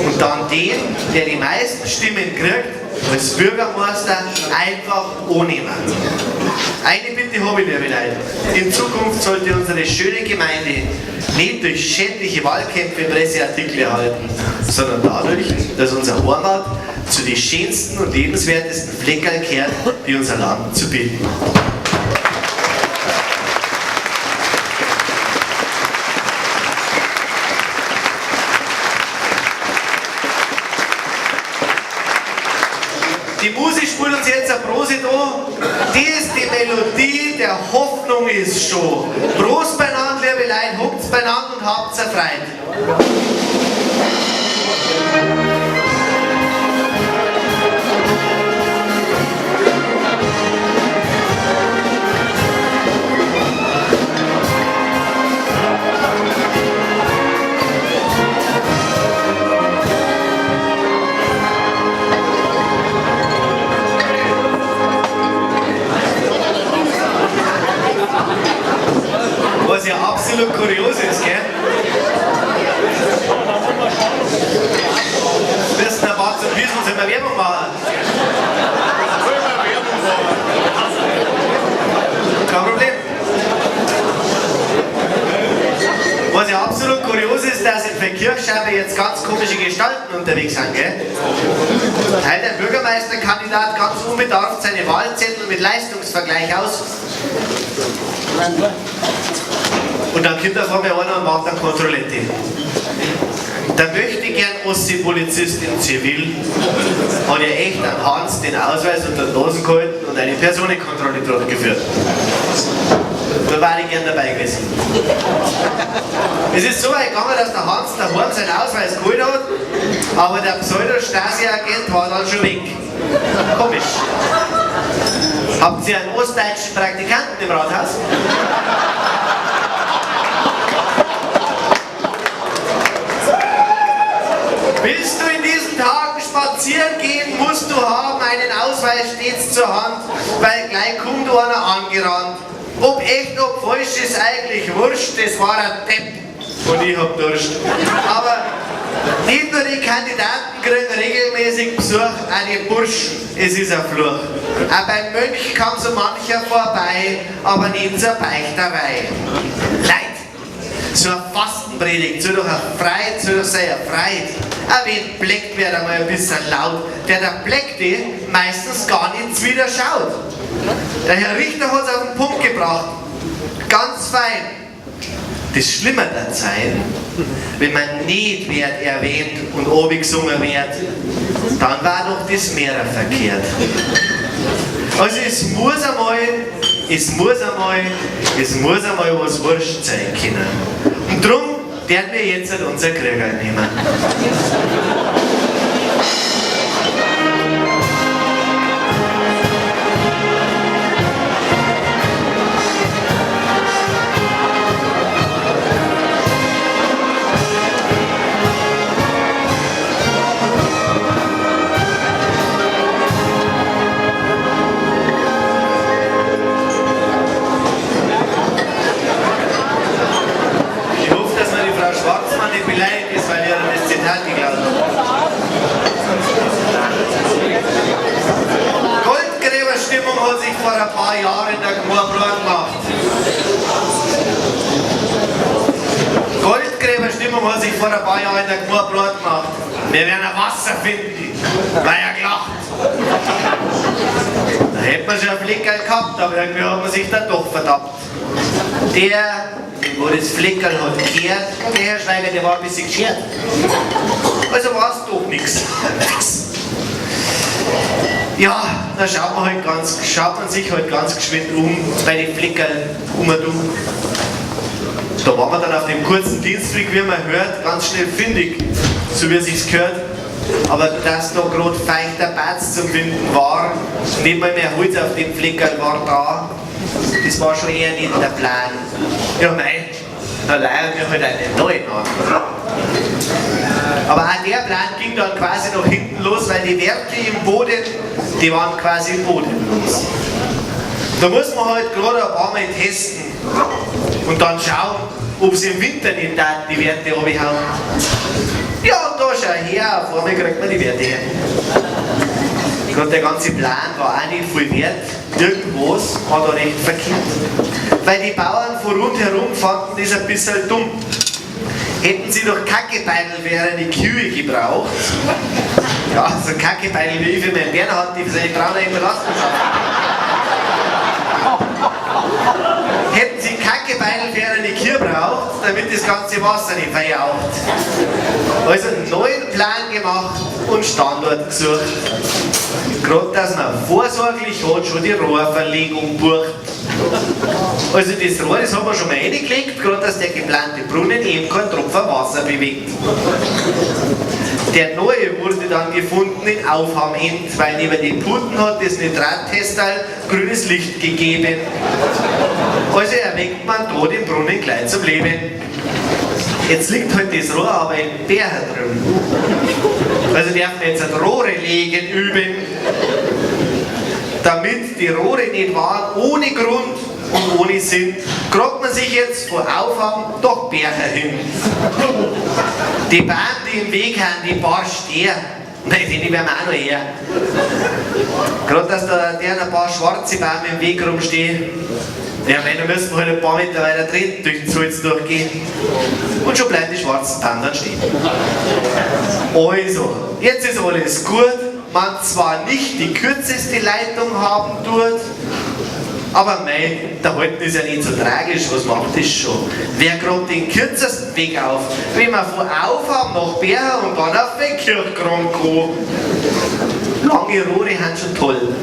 Und dann den, der die meisten Stimmen kriegt, als Bürgermeister einfach annehmen. Eine Bitte habe ich, liebe Leute. In Zukunft sollte unsere schöne Gemeinde nicht durch schändliche Wahlkämpfe Presseartikel erhalten, sondern dadurch, dass unser Heimat zu den schönsten und lebenswertesten Fleckerl kehrt, die unser Land zu bieten hat. Die Musik spielt uns jetzt ein Prosit an. Das ist die Melodie der Hoffnung ist schon. Prost beieinander, liebe Leute, huckt's beieinander und habt's erfreut. Was ja absolut kurios ist, gell? Wir müssen ein paar zum Wiesen, sollen wir Werbung machen? Kein Problem. Was ja absolut kurios ist, dass in Feldkirch scheinbar jetzt ganz komische Gestalten unterwegs sind, gell? Teilt ein Bürgermeisterkandidat ganz unbedarft seine Wahlzettel mit Leistungsvergleich aus. Und dann kommt da vor mir einer und macht dann Kontrollette. Der möchte gern Ossi-Polizist in Zivil, hat ja echt an Hans den Ausweis unter die Nase gehalten und eine Personenkontrolle durchgeführt. Da war ich gern dabei gewesen. Es ist so weit gegangen, dass der Hans daheim seinen Ausweis geholt hat, aber der Pseudo-Stasi-Agent war dann schon weg. Komisch. Habt ihr einen ostdeutschen Praktikanten im Rathaus? Willst du in diesen Tagen spazieren gehen, musst du haben einen Ausweis stets zur Hand, weil gleich kommt einer angerannt. Ob echt, ob falsch, ist eigentlich wurscht, das war ein Depp und ich hab Durst. Aber nicht nur die Kandidaten kriegen regelmäßig Besuch, auch die Burschen, es ist ein Fluch. Auch beim Mönch kam so mancher vorbei, aber nicht zur Beichterei. Leid! So eine Fastenpredigt, soll doch erfreut, soll doch sein erfreut. Auch wenn bleckt wird einmal ein bisschen laut, der Bleckte meistens gar nichts wieder schaut. Der Herr Richter hat's auf den Punkt gebracht. Ganz fein. Das Schlimme dann sein, wenn man nicht wird erwähnt und obi gesungen wird, dann war doch das Mehrer verkehrt. Also es muss einmal was wurscht sein können. Und drum werden wir jetzt halt unser Krieger nehmen. Goldgräberstimmung hat sich vor ein paar Jahren in der Gmorbrot gemacht. Goldgräberstimmung hat sich vor ein paar Jahren in der Gmorbrot gemacht. Wir werden ein Wasser finden, weil er gelacht. Da hätte man schon einen Fleckerl gehabt, aber irgendwie hat man sich da doch verdammt. Der, wo das Fleckerl hat gehört, der Herr Schweiger, der war ein bisschen geschert. Also war es doch nichts. Ja, da schaut man sich halt ganz geschwind um, bei den Fleckerl um und um. Da waren wir dann auf dem kurzen Dienstweg, wie man hört, ganz schnell findig, so wie es sich gehört. Aber dass da gerade feuchter Batz zum Finden war, nicht mal mehr Holz auf dem Fleckerl war da, das war schon eher nicht der Plan. Ja mei, da leihen wir halt einen neuen an. Aber auch der Plan ging dann quasi nach hinten los, weil die Werte im Boden, die waren quasi bodenlos. Da muss man halt gerade ein paar Mal testen und dann schauen, ob sie im Winter nicht da die Werte runterhauen. Ja, und da schau her, auf einmal kriegt man die Werte her. Gerade der ganze Plan war auch nicht viel wert. Irgendwas war da recht verkehrt. Weil die Bauern von rundherum fanden das ein bisschen dumm. Hätten sie doch Kackebeidel wäre die Kühe gebraucht. Ja, so Kackebeidel wie ich für meinen Bernhard, die für seine Frau in der Lastenschafft. Hätten sie Kackebeidel für eine Kühe braucht, damit das ganze Wasser nicht verjaucht. Also einen neuen Plan gemacht und Standort gesucht. Gerade dass man vorsorglich hat schon die Rohrverlegung bucht. Also das Rohr, das haben wir schon mal reingelegt, gerade dass der geplante Brunnen eben keinen Tropfen Wasser bewegt. Der neue wurde dann gefunden in Aufhamend, weil neben den Puten hat das Nitrattestal grünes Licht gegeben. Also erweckt man da den Brunnen gleich zum Leben. Jetzt liegt halt das Rohr aber in Berger drin. Also dürfen wir jetzt ein Rohre legen üben, damit die Rohre nicht waren, ohne Grund und ohne Sinn, grabt man sich jetzt vor Aufhang doch Berger hin. Die Bahn, die im Weg haben, die paar Steher, nein, die werden wir auch noch her. Gerade, dass da der ein paar schwarze Bäume im Weg rumstehen. Ja, mei, da müssen wir halt ein paar Meter weiter drin durch den Salz durchgehen. Und schon bleiben die schwarzen Bäume dann stehen. Also, jetzt ist alles gut. Man zwar nicht die kürzeste Leitung haben tut, aber mei, der Halten ist ja nicht so tragisch, was macht das schon? Wer grabt den kürzesten Weg auf? Wenn man von Aufham nach Berger und dann auf den Kirchgrund kann. Lange Rohre sind schon toll,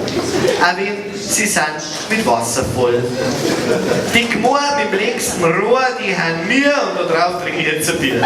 auch wenn sie sind mit Wasser voll. Die Gmoor mit dem längsten Rohr, die haben mir und da drauf trinke ich jetzt ein Bier.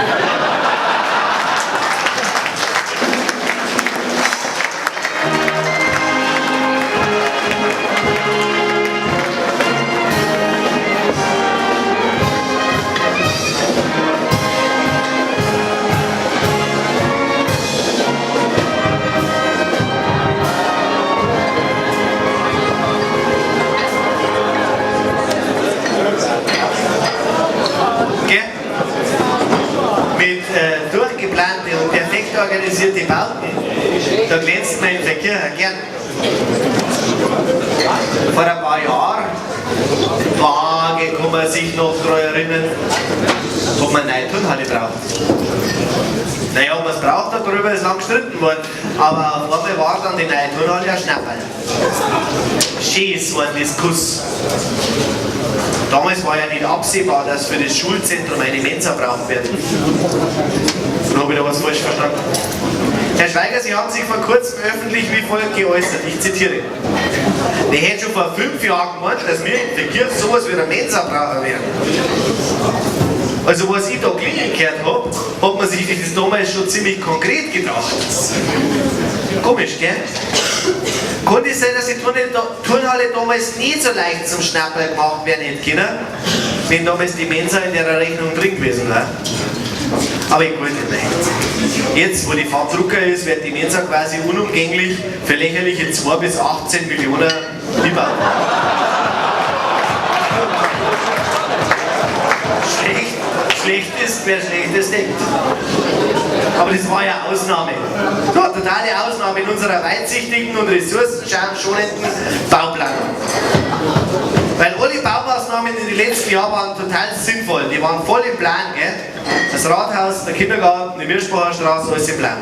Mit durchgeplante und perfekt organisierte Bauten, da glänzt man im Verkehr gern. Vor ein paar Jahren, vage kann man sich noch daran erinnern, ob man eine neue Turnhalle braucht. Naja, ob man es braucht, darüber ist lang gestritten worden, aber auf einmal war dann die neue Turnhalle ein Schnapperl. Schön, so ein Diskuss. Damals war ja nicht absehbar, dass für das Schulzentrum eine Mensa braucht wird. Dann habe ich da was falsch verstanden. Herr Schweiger, Sie haben sich vor kurzem öffentlich wie folgt geäußert, ich zitiere. Der hätte schon vor 5 Jahren gemeint, dass wir in der Kirche sowas wie eine Mensa brauchen werden. Also was ich da klingen gehört habe, hat man sich das damals schon ziemlich konkret gedacht. Komisch, gell? Konnte es sein, dass die Turnhalle damals nicht so leicht zum Schnapperl gemacht werden hätte können, wenn damals die Mensa in der Rechnung drin gewesen wäre? Aber ich wollte nicht. Jetzt, wo die Fahrt Drucker ist, wird die Mensa quasi unumgänglich für lächerliche 2 bis 18 Millionen lieber. Schlecht ist, wer Schlechtes denkt. Aber das war ja Ausnahme. Das war totale Ausnahme in unserer weitsichtigen und ressourcenschonenden Bauplanung. Weil alle Baumaßnahmen in den letzten Jahren waren total sinnvoll. Die waren voll im Plan, gell? Das Rathaus, der Kindergarten, die Mirspacher Straße, alles im Plan.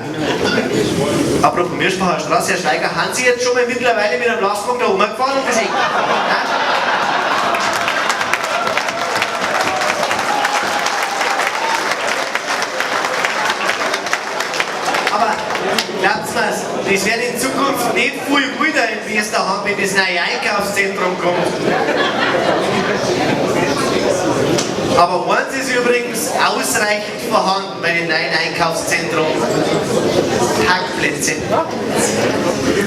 Apropos Mirspacher Straße, Herr Schweiger, haben Sie jetzt schon mal mittlerweile mit einem Lastwagen da rumgefahren und geschenkt? Aber glaubt's mir's, das wird in Zukunft nicht viel wilder in Westerham, wenn das neue Einkaufszentrum kommt. Aber eins ist übrigens ausreichend vorhanden bei dem neuen Einkaufszentrum. Parkplätze.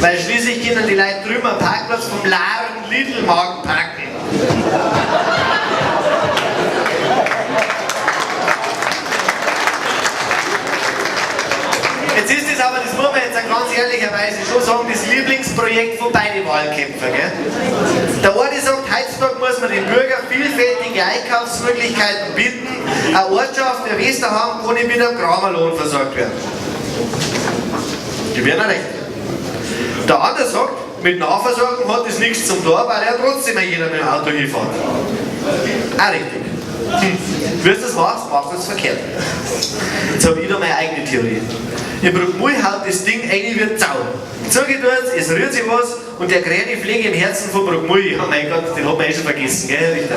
Weil schließlich können die Leute drüben am Parkplatz vom leeren Lidl-Markt parken. Jetzt ist es aber, das muss man jetzt auch ganz ehrlicherweise schon sagen, das Lieblingsprojekt von beiden Wahlkämpfern. Gell? Der eine sagt, heutzutage muss man den Bürger vielfältige Einkaufsmöglichkeiten bieten. Eine Ortschaft der Westerham kann nicht mit einem Kramerlohn versorgt werden. Die werden auch recht. Der andere sagt, mit Nahversorgung hat das nichts zum Tor, weil ja trotzdem jeder mit dem Auto hinfährt. Auch richtig. Wie du das machst, machst du das verkehrt. Jetzt habe ich da meine eigene Theorie. In Bruckmühl haut das Ding rein wie Zau. Zugetut, es rührt sich was und der grüne Fleck im Herzen von Bruckmühl, oh mein Gott, den hat man eh schon vergessen, gell, Herr Richter?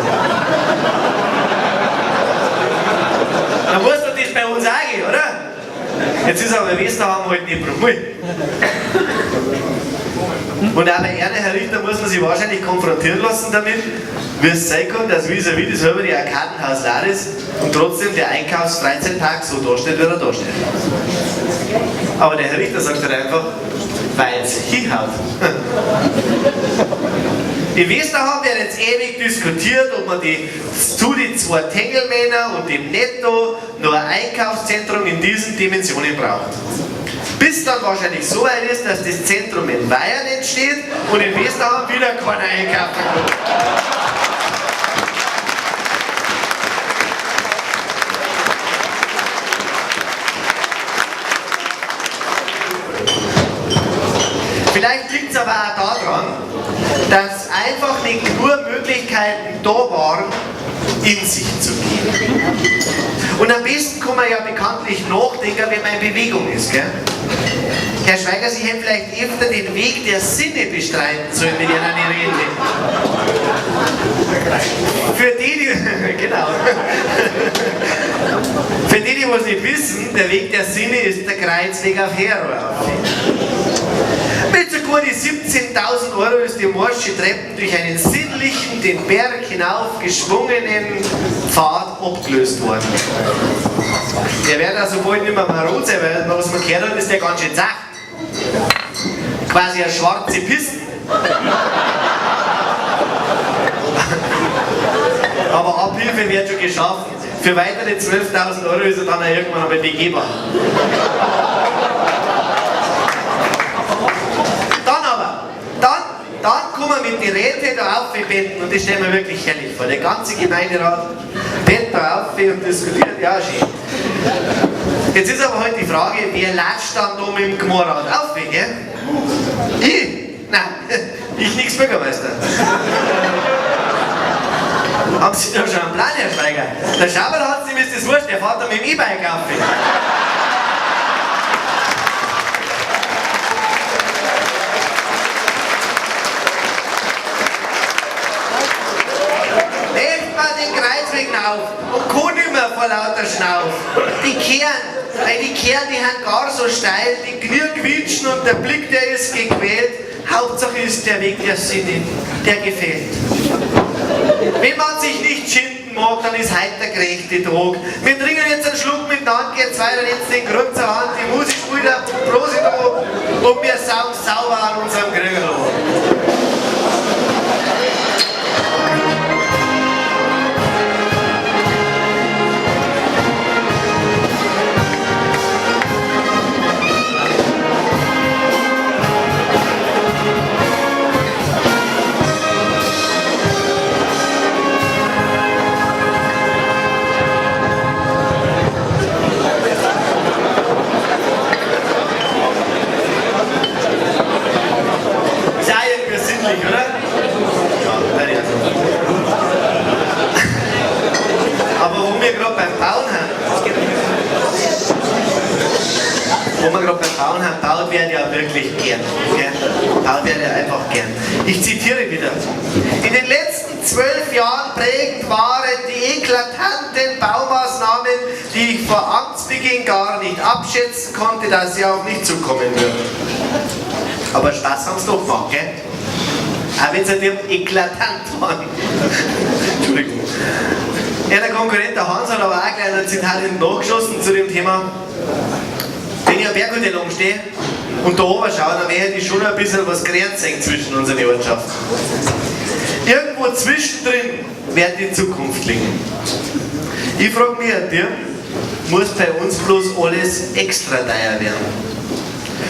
Da muss doch das bei uns auch gehen, oder? Jetzt ist aber Westerham halt nicht Bruckmühl. Und auch bei Ihnen, Herr Richter, muss man sich wahrscheinlich konfrontieren lassen damit, wie es sein kann, dass vis-à-vis das halbe Arkadenhaus leer ist und trotzdem der Einkaufsfreizeitpark so dasteht, wie er dasteht. Aber der Herr Richter sagt halt einfach, weil es hinhaut. In Westerham wird jetzt ewig diskutiert, ob man die, zu den zwei Tengelmänner und dem Netto noch ein Einkaufszentrum in diesen Dimensionen braucht. Bis dann wahrscheinlich so weit ist, dass das Zentrum in Bayern entsteht und in Westerham wieder keiner einkaufen kann. Vielleicht liegt es aber auch daran, dass einfach nicht nur Möglichkeiten da waren, in sich zu gehen. Und am besten kann man ja bekanntlich nachdenken, wenn man in Bewegung ist. Gell? Herr Schweiger, Sie hätten vielleicht öfter den Weg der Sinne bestreiten sollen mit Ihrer Rede. Für die, die, genau. Für die, die was nicht wissen, der Weg der Sinne ist der Kreuzweg auf Hero. Mit so gut 17.000 Euro ist die morsche Treppen durch einen sinnlichen, den Berg hinauf geschwungenen Pfad abgelöst worden. Der wird also bald nicht mehr marot sein, weil was man gehört hat, ist der ganz schön zach. Quasi eine schwarze Piste. Aber Abhilfe wird schon geschafft. Für weitere 12.000 Euro ist er dann auch irgendwann einmal begehbar. Dann aber, dann kommen wir mit den Räten da auf die Betten und das stellen wir wirklich herrlich vor. Der ganze Gemeinderat bettet da auf und diskutiert, ja schön. Jetzt ist aber halt die Frage, wer latscht dann da mit dem Gemeinderat auf, gell? Ich? Nein, ich nix Bürgermeister. Haben Sie da schon einen Plan, Herr Schweiger? Der Schaberl hat ihm ist das wurscht, der fährt da mit dem E-Bike auf. Legt man den Kreuzweg auf und kann nicht mehr vor lauter Schnauf. Die Kehren, weil die Kehren, die sind gar so steil, die Knie quietschen und der Blick, der ist gequält. Hauptsache ist der Weg der Sinne, der gefällt. Wenn man sich nicht schinden mag, dann ist heute der gerechte Tag. Wir trinken jetzt einen Schluck miteinander, geht's weiter, jetzt den Grund zur Hand, die Musik spielt der Prosit und wir saugen sauber an unserem Krügerl. Wo wir gerade beim Bauen haben, baut werden ja wirklich gern. Gell? Baut werden ja einfach gern. Ich zitiere wieder. In den letzten 12 Jahren prägend waren die eklatanten Baumaßnahmen, die ich vor Amtsbeginn gar nicht abschätzen konnte, dass sie auf mich zukommen würden. Aber Spaß haben's doch gemacht, gell? Auch wenn sie nicht eklatant waren. Entschuldigung. Ja, der Konkurrent, der Hans, hat aber auch gleich ein Zitat hinten nachgeschossen zu dem Thema. Wenn ich am Berghotel umstehe und da oben schaue, dann werde ich schon ein bisschen was Grenzen zwischen unseren Ortschaften. Irgendwo zwischendrin wird die Zukunft liegen. Ich frage mich an dir, muss bei uns bloß alles extra teuer werden?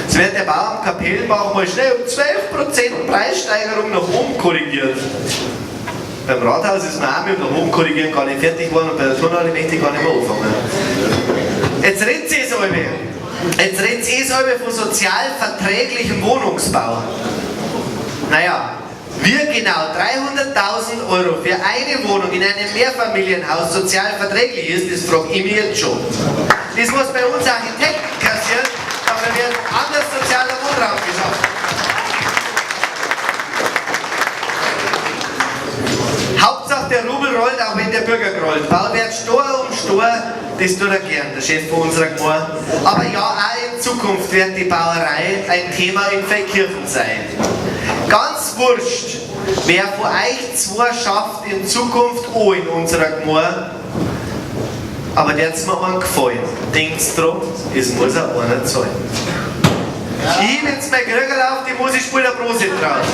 Es wird der Bau am Kapellenbach mal schnell um 12% Preissteigerung nach oben korrigiert. Beim Rathaus ist man auch mit dem nach oben korrigieren gar nicht fertig geworden und bei der Turnhalle möchte ich gar nicht mehr anfangen. Jetzt redet sie es alle. Jetzt redet sie es alle von sozial verträglichem Wohnungsbau. Naja, wie genau 300.000 Euro für eine Wohnung in einem Mehrfamilienhaus sozial verträglich ist, das frage ich mich jetzt schon. Das, was bei uns Architekten kassieren, dafür wird anders sozialer Wohnraum geschaffen. Hauptsache der Rubel rollt, auch wenn der Bürger grollt. Bauwert Stor um Stor, das tut er gern, der Chef von unserer Gemeinde. Aber ja, auch in Zukunft wird die Bauerei ein Thema in Feldkirchen sein. Ganz wurscht, wer von euch zwei schafft in Zukunft auch in unserer Gemeinde, aber der hat's mir einen gefallen. Denkt's drum, es muss auch einer zahlen. Ich, wenn's mein Krügerl auf, die muss ich spielen der Prosit draus.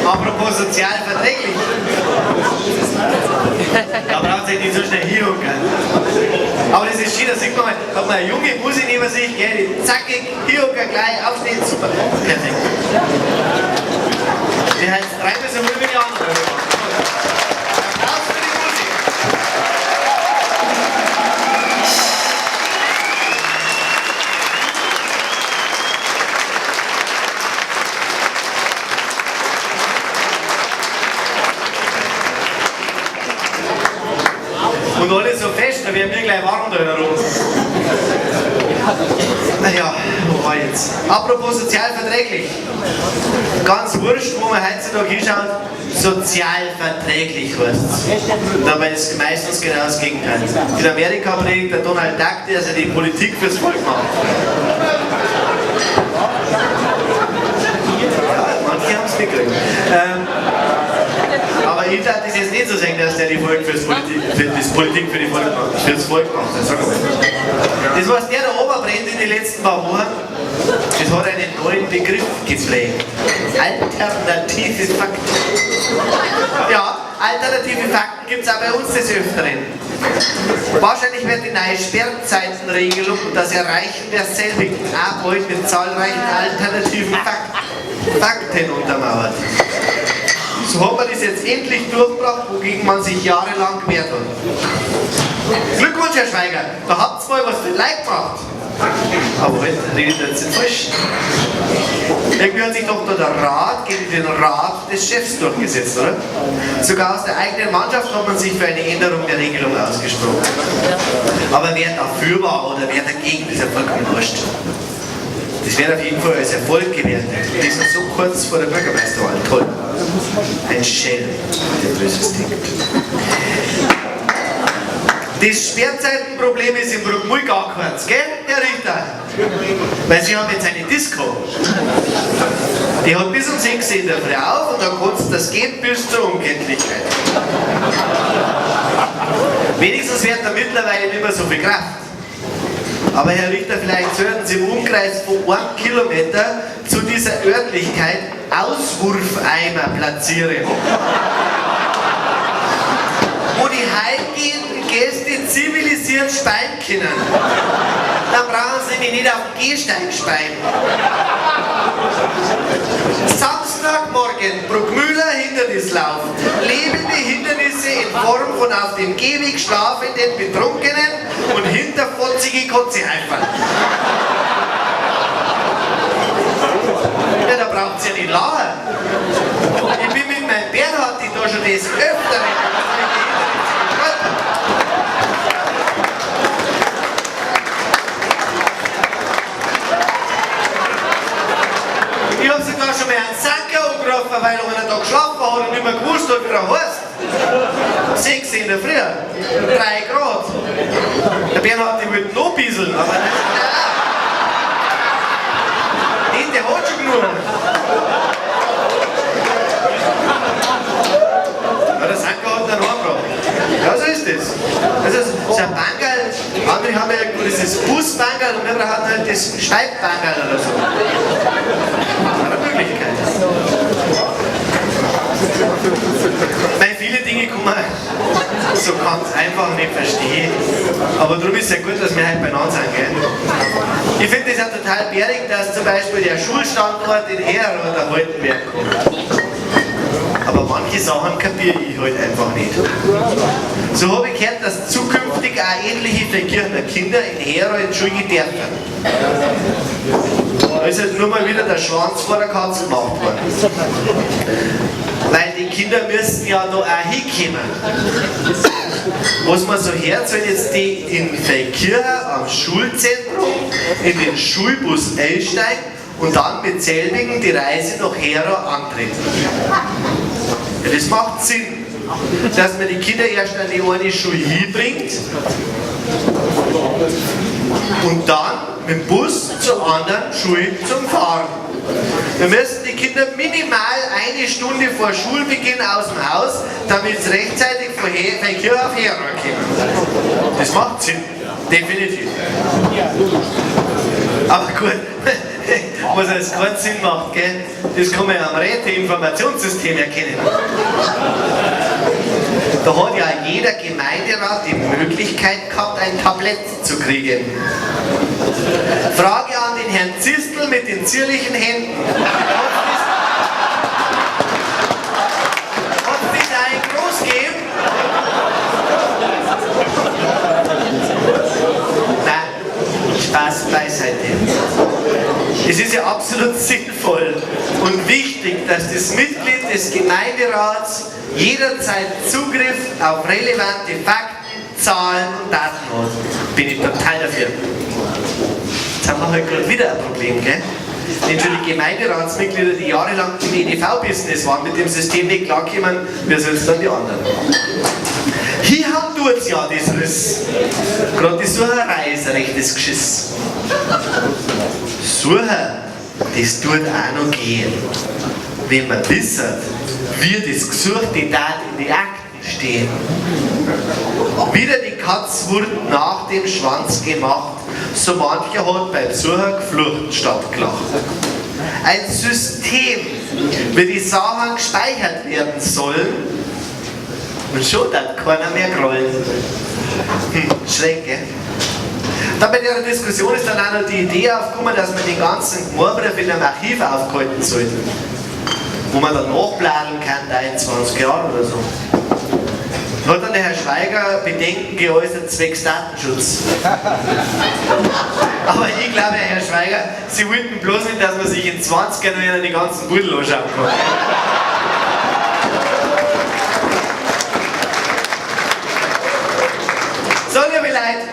Apropos sozial verträglich. Da braucht sich nicht so schnell hinhocken. Aber das ist schön, da sieht man mal, hat man eine junge Musi neben sich, gell, die zackig, hinhocken, gleich, aufstehen, super. Perfekt. Die heißt dreimal so wohl wie die andere. Applaus für die Musi. Und alle so fest, da werden wir gleich warm da herum. Naja, wo war ich jetzt? Apropos sozial verträglich. Ganz wurscht, wo man heutzutage hinschaut, sozial verträglich heißt's. Dabei ist meistens genau das Gegenteil. In Amerika predigt der Donald Duck, der sich die Politik fürs Volk macht. Ja, manche haben's mitgekriegt. Aber ich darf das jetzt nicht so sagen, dass der die Volk fürs Politik, für das Politik für die Volk macht, fürs Volk macht. Sag mal. Das, was der da oben brennt in den letzten paar Wochen, das hat einen neuen Begriff geprägt. Alternative Fakten. Ja, alternative Fakten gibt's auch bei uns des Öfteren. Wahrscheinlich wird die neue Sperrzeitenregelung und das Erreichen derselbigen auch bald mit zahlreichen alternativen Fakten untermauert. So hat man das jetzt endlich durchgebracht, wogegen man sich jahrelang gewehrt hat. Glückwunsch, Herr Schweiger, da habt ihr mal was für Leid gemacht. Aber halt, redet jetzt nicht falsch. Irgendwie hat sich doch da der Rat gegen den Rat des Chefs durchgesetzt, oder? Sogar aus der eigenen Mannschaft hat man sich für eine Änderung der Regelung ausgesprochen. Aber wer dafür war oder wer dagegen, ist ja vollkommen wurscht. Das wäre auf jeden Fall als Erfolg gewertet. Die sind so kurz vor der Bürgermeisterwahl. Toll. Ein Schelm, der Böses denkt. Das Sperrzeitenproblem ist im Bruckmühl gar keins, gell, Herr Richter? Weil Sie haben jetzt eine Disco. Die hat bis um 6 Uhr in der Früh auf und da kannst du das geht bis zur Unkenntlichkeit. Wenigstens wird da mittlerweile nicht mehr so viel Kraft. Aber Herr Richter, vielleicht sollten Sie im Umkreis von 1 Kilometer zu dieser Örtlichkeit Auswurfeimer platzieren. Wo die heimgehenden Gäste zivilisiert speien können. Dann brauchen sie nämlich nicht auf dem Gehsteig speien. Samstagmorgen, Bruckmühler Hindernislauf. Lebende Hindernisse in Form von auf dem Gehweg schlafenden Betrunkenen und hinterfotzige Kotzeheifern. Ja, da braucht's ja nicht lachen. Ich bin mit meinem Bernhard, die da schon des Öfteren über solche Hindernisse gestolpert. angerufen, weil einer da geschlafen hat und nicht mehr gewusst hat, wie er heißt. 6 in der Früh, 3 Grad. Der Bernhard, die wollte noch ein bisschen, aber das nein, der hat schon genug. Ja, der Sanker hat dann angebracht. Ja, so ist das. Das ist so ein Bangerl, andere haben ja irgendwo dieses Busbangerl und wir brauchen halt das Steibbangerl oder so. Eine Möglichkeit. Weil viele Dinge kann man so ganz einfach nicht verstehen. Aber darum ist es ja gut, dass wir heute beieinander sind, gell? Ich finde es ja total bärig, dass zum Beispiel der Schulstandort in Herrad erhalten werden kann. Aber manche Sachen kapiere ich halt einfach nicht. So habe ich gehört, dass zukünftig auch etliche Feldkirchner Kinder in Herrad in die Schule dürfen. Da ist halt nur mal wieder der Schwanz vor der Katze gemacht worden. Weil die Kinder müssen ja da auch hinkommen. Was man so hört, sollen jetzt die in Feldkirchen am Schulzentrum in den Schulbus einsteigen und dann mit selbigen die Reise nach Hera antreten. Ja, das macht Sinn, dass man die Kinder erst an die eine Schule hinbringt und dann mit dem Bus zur anderen Schule zum Fahren. Wir müssen die Kinder minimal eine Stunde vor Schulbeginn aus dem Haus, damit sie rechtzeitig von Feldkirchen auf Hera kommen. Das macht Sinn, definitiv. Aber gut, was jetzt keinen Sinn macht, gell? Das kann man ja am Räteinformationssystem erkennen. Da hat ja jeder Gemeinderat die Möglichkeit gehabt, ein Tablett zu kriegen. Frage an den Herrn Zistel mit den zierlichen Händen. Hat es das auch in groß gegeben? Nein, Spaß beiseite. Es ist ja absolut sinnvoll und wichtig, dass das Mitglied des Gemeinderats jederzeit Zugriff auf relevante Fakten, Zahlen und Daten hat. Bin ich total dafür. Jetzt haben wir halt gerade wieder ein Problem, gell? Wenn schon die Gemeinderatsmitglieder, die jahrelang im EDV-Business waren, mit dem System nicht klarkommen, wer soll's dann die anderen? Hier haben tut's ja das Riss. Gerade die Sucherei ist ein rechtes Geschiss. Suchen, das tut auch noch gehen. Wenn man wissen, wie das gesuchte Dat in die Akten stehen. Wieder die Katz wurde nach dem Schwanz gemacht, so mancher hat beim Suchen geflucht statt gelacht. Ein System, wie die Sachen gespeichert werden sollen, und schon hat keiner mehr grollen. Schräg, gell? Dann bei der Diskussion ist dann auch noch die Idee aufgekommen, dass man den ganzen Gmorbrief in einem Archiv aufgehalten sollte. Wo man dann nachplanen kann, da in 20 Jahren oder so. Hat dann der Herr Schweiger Bedenken geäußert zwecks Datenschutz. Aber ich glaube, Herr Schweiger, Sie wollten bloß nicht, dass man sich in 20 Jahren wieder die ganzen Pudel anschauen kann. So, liebe Leute,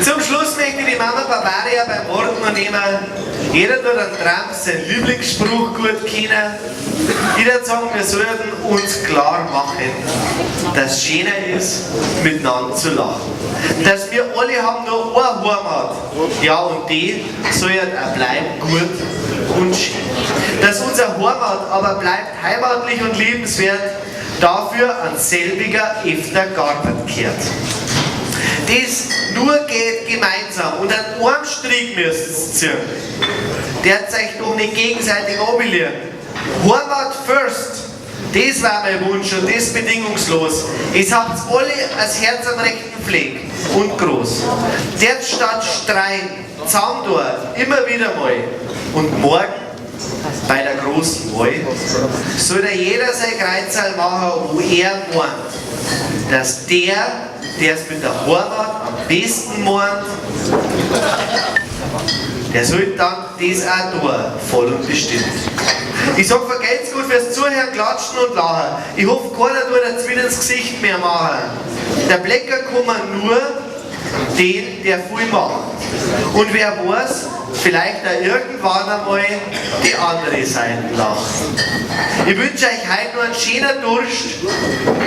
zum Schluss möchte ich die Mama Bavaria beim Wort noch nehmen. Jeder tut an Trump seinen Lieblingsspruch gut kennen. Ich würde sagen, wir sollten uns klar machen, dass es schöner ist, miteinander zu lachen. Dass wir alle haben nur eine Heimat. Ja, und die soll ja auch bleiben gut und schön. Dass unsere Heimat aber bleibt heimatlich und liebenswert, dafür an selbiger öfter gearbeitet gehört. Das nur geht gemeinsam und an einem Strick müsst ihr ziehen. Der zeigt doch nicht gegenseitig anbelieren. Heimat first, das war mein Wunsch und das bedingungslos. Es habt alle das Herz am rechten Fleck und groß. Der statt Strein, zusammen immer wieder mal. Und morgen, bei der großen Wahl, soll da jeder sein Kreuzerl machen, wo er meint, dass der es mit der Heimat am besten meint, der soll dann das auch tun, voll und bestimmt. Ich sag vergelt's gut fürs Zuhören, Klatschen und Lachen. Ich hoffe, keiner tut ein ins Gesicht mehr machen. Der Blecker kann man nur den, der viel macht. Und wer weiß, vielleicht auch irgendwann einmal die andere Seite lacht. Ich wünsche euch heute noch einen schönen Durst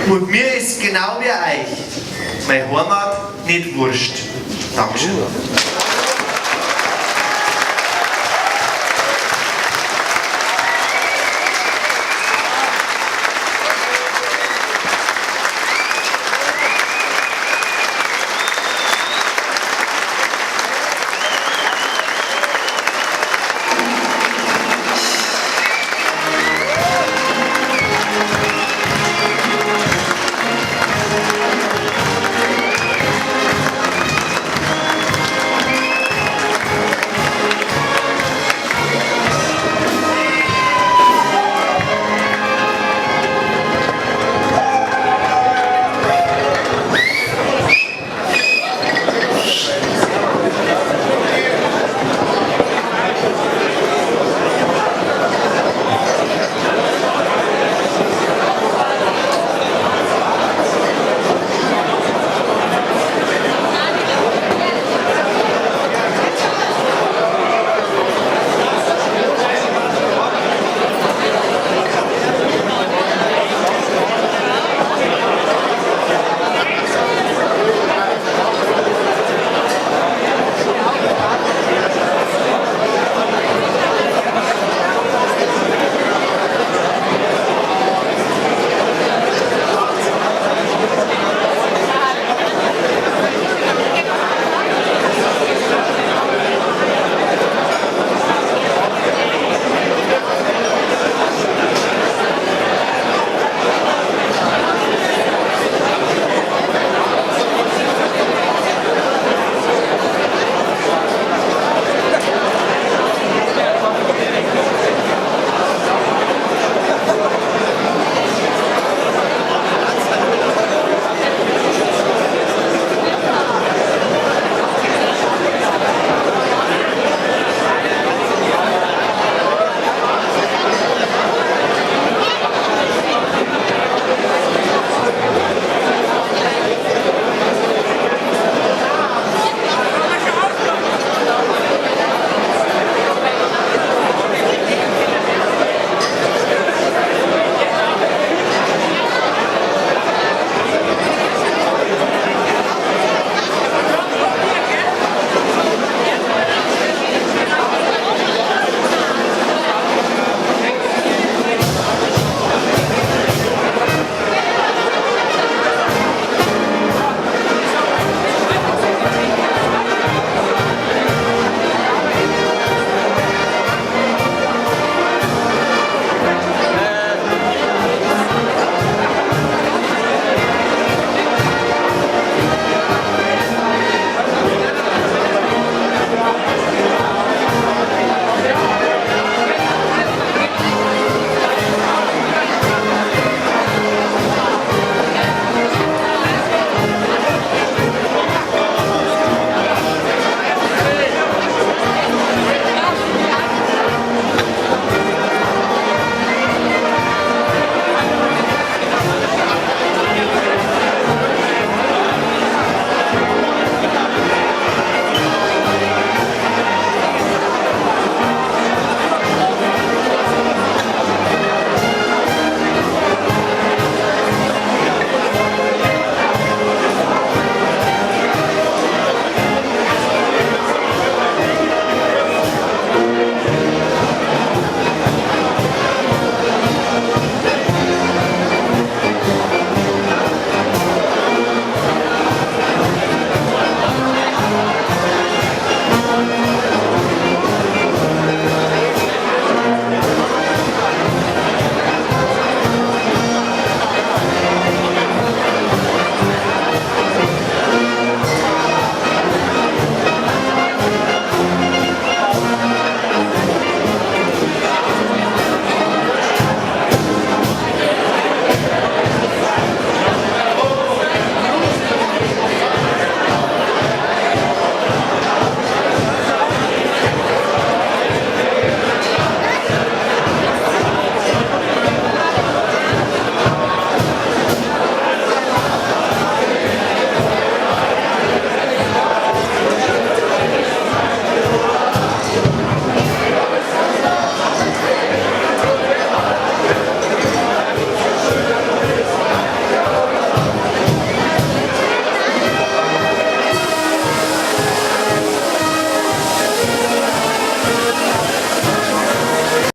und mir ist genau wie euch meine Heimat nicht wurscht. Dankeschön.